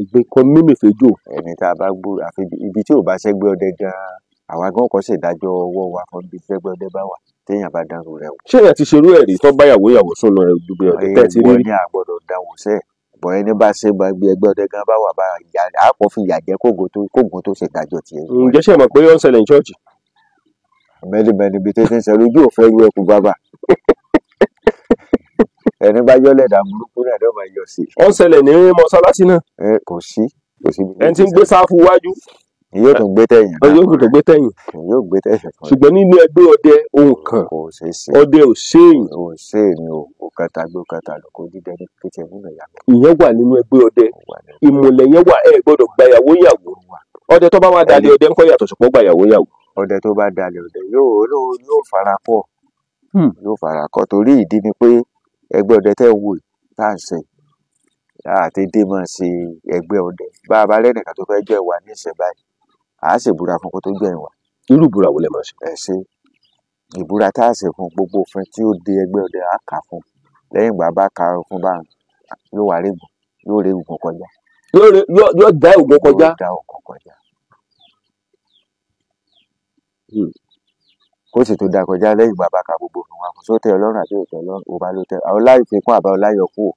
[SPEAKER 2] Ìgbín kọ mímì fẹ́jò.
[SPEAKER 1] Ẹni tá a bá gbúrò àfi ibi tí ò bá ṣẹ́gbẹ́ ọdẹ gan-an, àwa gan kọ́ ṣèdájọ́ ọwọ́ wa fún ibi ṣẹ́gbẹ́ ọdẹ bá wà téèyàn bá dánrù rẹ̀ wò.
[SPEAKER 2] Ṣé èèyàn ti ṣerú ẹ̀ rí tó bá yàwó ìyàwó sùn lọ ẹgbẹ́ ọdẹ tẹ́ ti rí rí?
[SPEAKER 1] Èèwọ̀ ni a gbọ́dọ̀ dánwò sẹ́ẹ̀. Bọ̀ ẹni bá ṣe bá gbé ẹgbẹ́ ọdẹ gan bá wà bá ìyá àpọ̀ fi ìyà jẹ kógun tó ṣèdájọ́ tiẹ̀.
[SPEAKER 2] Ǹjẹ́ ṣe mọ̀ pé ó ń ṣẹlẹ̀ ní ṣọ́ọ̀ṣì?
[SPEAKER 1] Mẹ́lìmẹ́lì ibi tó ti ń ṣẹlẹ̀ ojú òfẹ́ irú ẹkùn bàbà. Ẹni bá yọ́lẹ̀ dà burúkú náà ló máa yọ sí.
[SPEAKER 2] Ó ń ṣẹlẹ̀ ní mọ́ṣáláṣí náà.
[SPEAKER 1] Kò sí kò sí.
[SPEAKER 2] Ẹni tí ń gbé sáfù wájú.
[SPEAKER 1] Yóò tún gbé tẹ̀yìn náà.
[SPEAKER 2] Yóò tún gbé tẹ̀yìn.
[SPEAKER 1] Yóò gbé tẹ̀yìn.
[SPEAKER 2] Ṣùgbọ́n nínú ẹgbẹ́ ọdẹ ohun kan
[SPEAKER 1] kò ṣeé ṣe.
[SPEAKER 2] Ọdẹ ò séèyàn.
[SPEAKER 1] Ò séèyàn o, ò kẹta gbé kẹta lọ kó dídẹ ní kété nínú ìyá.
[SPEAKER 2] Ìyẹn wà nínú ẹgbẹ́ ọdẹ. Ìmùlẹ̀ yẹn wà, ẹ gbọ́dọ̀ gba ìyàwó ìyàwó. Ọdẹ tó bá wà dalẹ̀ ọdẹ ńkọ́ yàtọ̀ ṣùgbọ́n gba ìyàwó ìyàwó.
[SPEAKER 1] Ọdẹ tó bá dalẹ̀ ọdẹ yóò fara kọ́. Yóò fara kọ́ torí ìdí ni pé ẹgbẹ́ ọdẹ tẹ́ ń wò yìí tá à ń ṣe àti dé máa ṣe ẹgbẹ́ ọdẹ. Bá a bá rẹ́nìkan tó fẹ́ jọ ìwà ní ìṣẹ̀ báyìí, à á ṣèbúra fún kó tó jọ ìwà.
[SPEAKER 2] Irú ìbúra wo lẹ máa ṣe?
[SPEAKER 1] Ẹ ṣe ìbúra tá a ṣe fún gbogbo òfin tí ó de ẹgbẹ́ ọdẹ á kà fún. Lẹ́yìn ìgbà bá ka fún bá yóò wá régùn, yóò régùn kọjá.
[SPEAKER 2] Yóò dá ògùn kọjá.
[SPEAKER 1] Yóò dá ògùn kọjá. Kó sì tó dá kọjá lẹ́yìn ìgbà bá ka gbogbo òfin wa fún. Ṣó tẹ́ Ọlọ́run àbí ò tẹ́ Ọlọ́run? Ò bá ló tẹ́. Àwọn láì fi kún àbá ọláyọ̀ kú ò.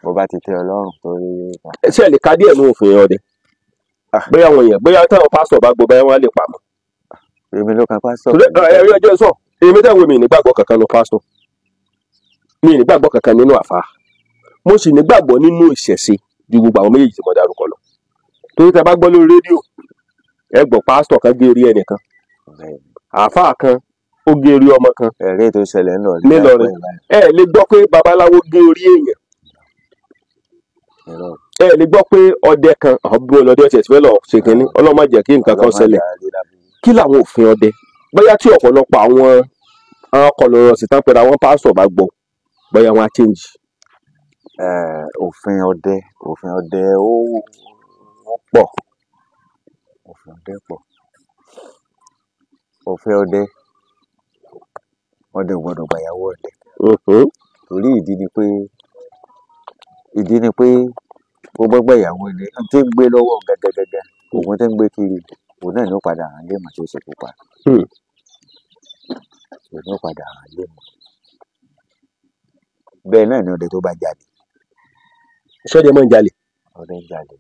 [SPEAKER 1] Bó bá ti tẹ́ Ọlọ́run torí.
[SPEAKER 2] Ṣé ẹ lè ka díẹ̀ nínú òfin ọdẹ? Bóyá àwọn èèyàn, bóyá táwọn pásítọ̀ bá gbọ́, bóyá wọ́n á lè pamọ́.
[SPEAKER 1] Èmi ló kan pásítọ̀.
[SPEAKER 2] Ẹ̀rí ọjọ́ sọ, èmi tẹ̀wé mi nígbàgbọ́ kankan nínú pásítọ̀. Mi nígbàgbọ́ kankan nínú àfáà. Mo sì nígbàgbọ́ nínú ìṣẹ̀ṣe ju gbogbo àwọn méjèèjì tí mo dárúkọ lọ. Torí tá a bá gbọ́ lórí rédíò, ẹ gbọ́ pásítọ̀ kan gé orí ẹnìkan. Àáfàá kan ó gé orí ọmọ kan.
[SPEAKER 1] Ẹ̀rí tó ṣẹlẹ̀ ńlọrọrin.
[SPEAKER 2] Nílọrin. Ẹ lè gbọ́ pé babaláwo gé orí èèyàn. Ẹ lè gbọ́ pé ọdẹ kan, àwọn ọlọ́dẹ ọ̀sẹ̀ tí fẹ́ lọ ṣe kínní, Ọlọ́run má jẹ́ kí nǹkan kan ṣẹlẹ̀. Kí làwọn òfin ọdẹ? Bóyá tí ọ̀pọ̀lọpọ̀ àwọn ọkọlọ́rọ̀ sì tán pẹ̀lú àwọn pásítọ̀ bá gbọ́, bóyá wọn á change.
[SPEAKER 1] Òfin ọdẹ, òfin ọdẹ ó pọ̀. Òfin ọdẹ pọ̀. Òfin ọdẹ, ọdẹ ò gbọdọ̀ gbàyàwó ọdẹ. Torí ìdí ni pé ó gbọ́ gbàyàwó ọdẹ, ohun tí ń gbé lọ́wọ́ gẹ́gẹ́gẹ́gẹ́, òun tí ń gbé kiri, òun náà ni ó padà hàn léèmọ̀ tí ó ṣekú pa. Òun ni ó padà hàn léèmọ̀. Bẹ́ẹ̀ náà ni ọdẹ tó bá jalè.
[SPEAKER 2] Ṣọ́dẹ máa ń jalè?
[SPEAKER 1] Ọdẹ ń jalè.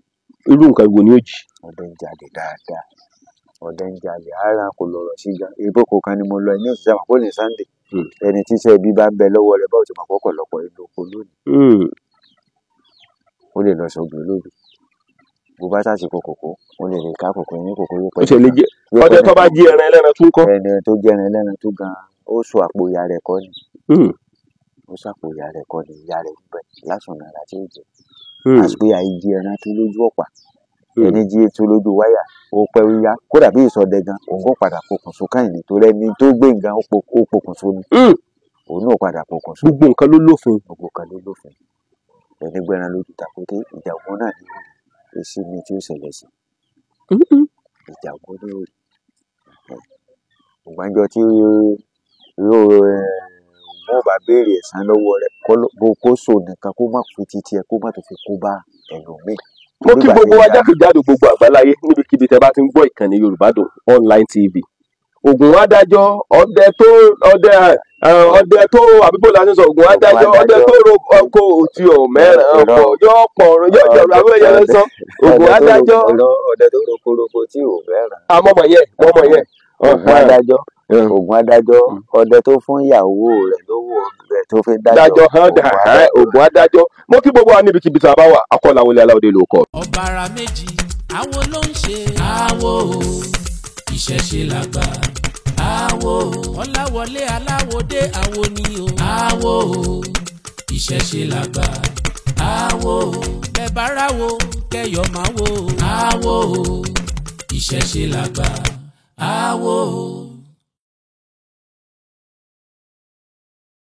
[SPEAKER 2] Irú nǹkan wo ni ó jí?
[SPEAKER 1] Ọdẹ ń jalè dáadáa. Ọdẹ ń jalè, ara kò lọ̀rọ̀ sí gan. Ìbókò kan ni mo lọ ní òṣìṣẹ́ àmọ́ kò ní Sunday. Ẹni tí iṣẹ́ ibi bá ń bẹ lọ́wọ́ rẹ̀ báwo ti mọ̀ pọ̀pọ̀lọpọ̀ inú oko lónìí. Ó lè lọ sọ obì olóbì. Bó bá sàsìkò kòkó, ó lè lè ká kòkó ní kòkó yóò pẹ́.
[SPEAKER 2] Ó ṣe lè jẹ ọdẹ tó bá jí ẹran ẹlẹ́ran tún kọ́.
[SPEAKER 1] Ẹni tó jẹ́ ẹran ẹlẹ́ran tún gan, ó sọ àpò ìyá rẹ̀ kọ́ ni. Ó sàpò ìyá rẹ̀ kọ́ ni, ìyá rẹ̀ ń bẹ lásùn náírà tí ó jẹ. Àsìkò ìyá yìí jí ẹran tún lójú ọ̀pá. Ẹni jí tún lójú wáyà, ó pẹ́ wíyá. Kódà bí ìsọdẹ gan, òun kò padà pokùnso káyìn ní torí ẹni tó gbé nǹkan ó pokùnso ni. Òun náà padà pokùnso.
[SPEAKER 2] Gbogbo nǹkan ló lófin.
[SPEAKER 1] Gbogbo nǹkan ló lófin. Ẹni gbẹ́ran lójú tàkúté, ìjà ògùn náà ni ó rí. Èsì ni tí ó ṣẹlẹ̀ sí. Ìjà ògùn ni ó rí. Ògbájọ tí yóò ògùn ò bá béèrè ẹ̀san lọ́wọ́ rẹ̀, kó so nìkan kó má fi titi ẹ kó má tó fi kó bá ẹlòmíì.
[SPEAKER 2] Mo kí gbogbo wa jákèjádò gbogbo àgbáláyé níbikíbi tẹ́ bá ti ń gbọ́ ìkànnì Yorùbá Dùn Online TV. Ògùn adájọ́ ọdẹ tó ọdẹ tó àbíbò la ṣe sọ Ògùn adájọ́ ọdẹ tó ro ọkọ òtí ò mẹ́ràn ọkọ yóò pọ̀ yóò jọ̀rọ̀ àwọn èèyàn lọ sọ Ògùn adájọ́.
[SPEAKER 1] Ọdẹ tó ro koroko tí ò mẹ́ràn.
[SPEAKER 2] Àmọ́mọ̀ yẹn mọ́mọ́ yẹn.
[SPEAKER 1] Ògùn adájọ́ Ògùn adájọ́ ọdẹ tó fún ìyàwó rẹ̀ lówó rẹ̀ tó fi dájọ́
[SPEAKER 2] Ògùn adájọ́. Mo kí gbogbo wa níbikíbi tá a bá wà, Akọ́láwọlé Aláòdé ló kọ.
[SPEAKER 4] Ọ̀bàrà méjì àwo ló ń ṣe àwo ìṣẹ̀ṣe làgbà àwo Ọláwọlé Aláwọdé àwo ni o àwo ìṣẹ̀ṣe làgbà àwo bẹ̀bára wo kẹyọ̀ máa wo àwo ìṣẹ̀ṣe làgbà àwo.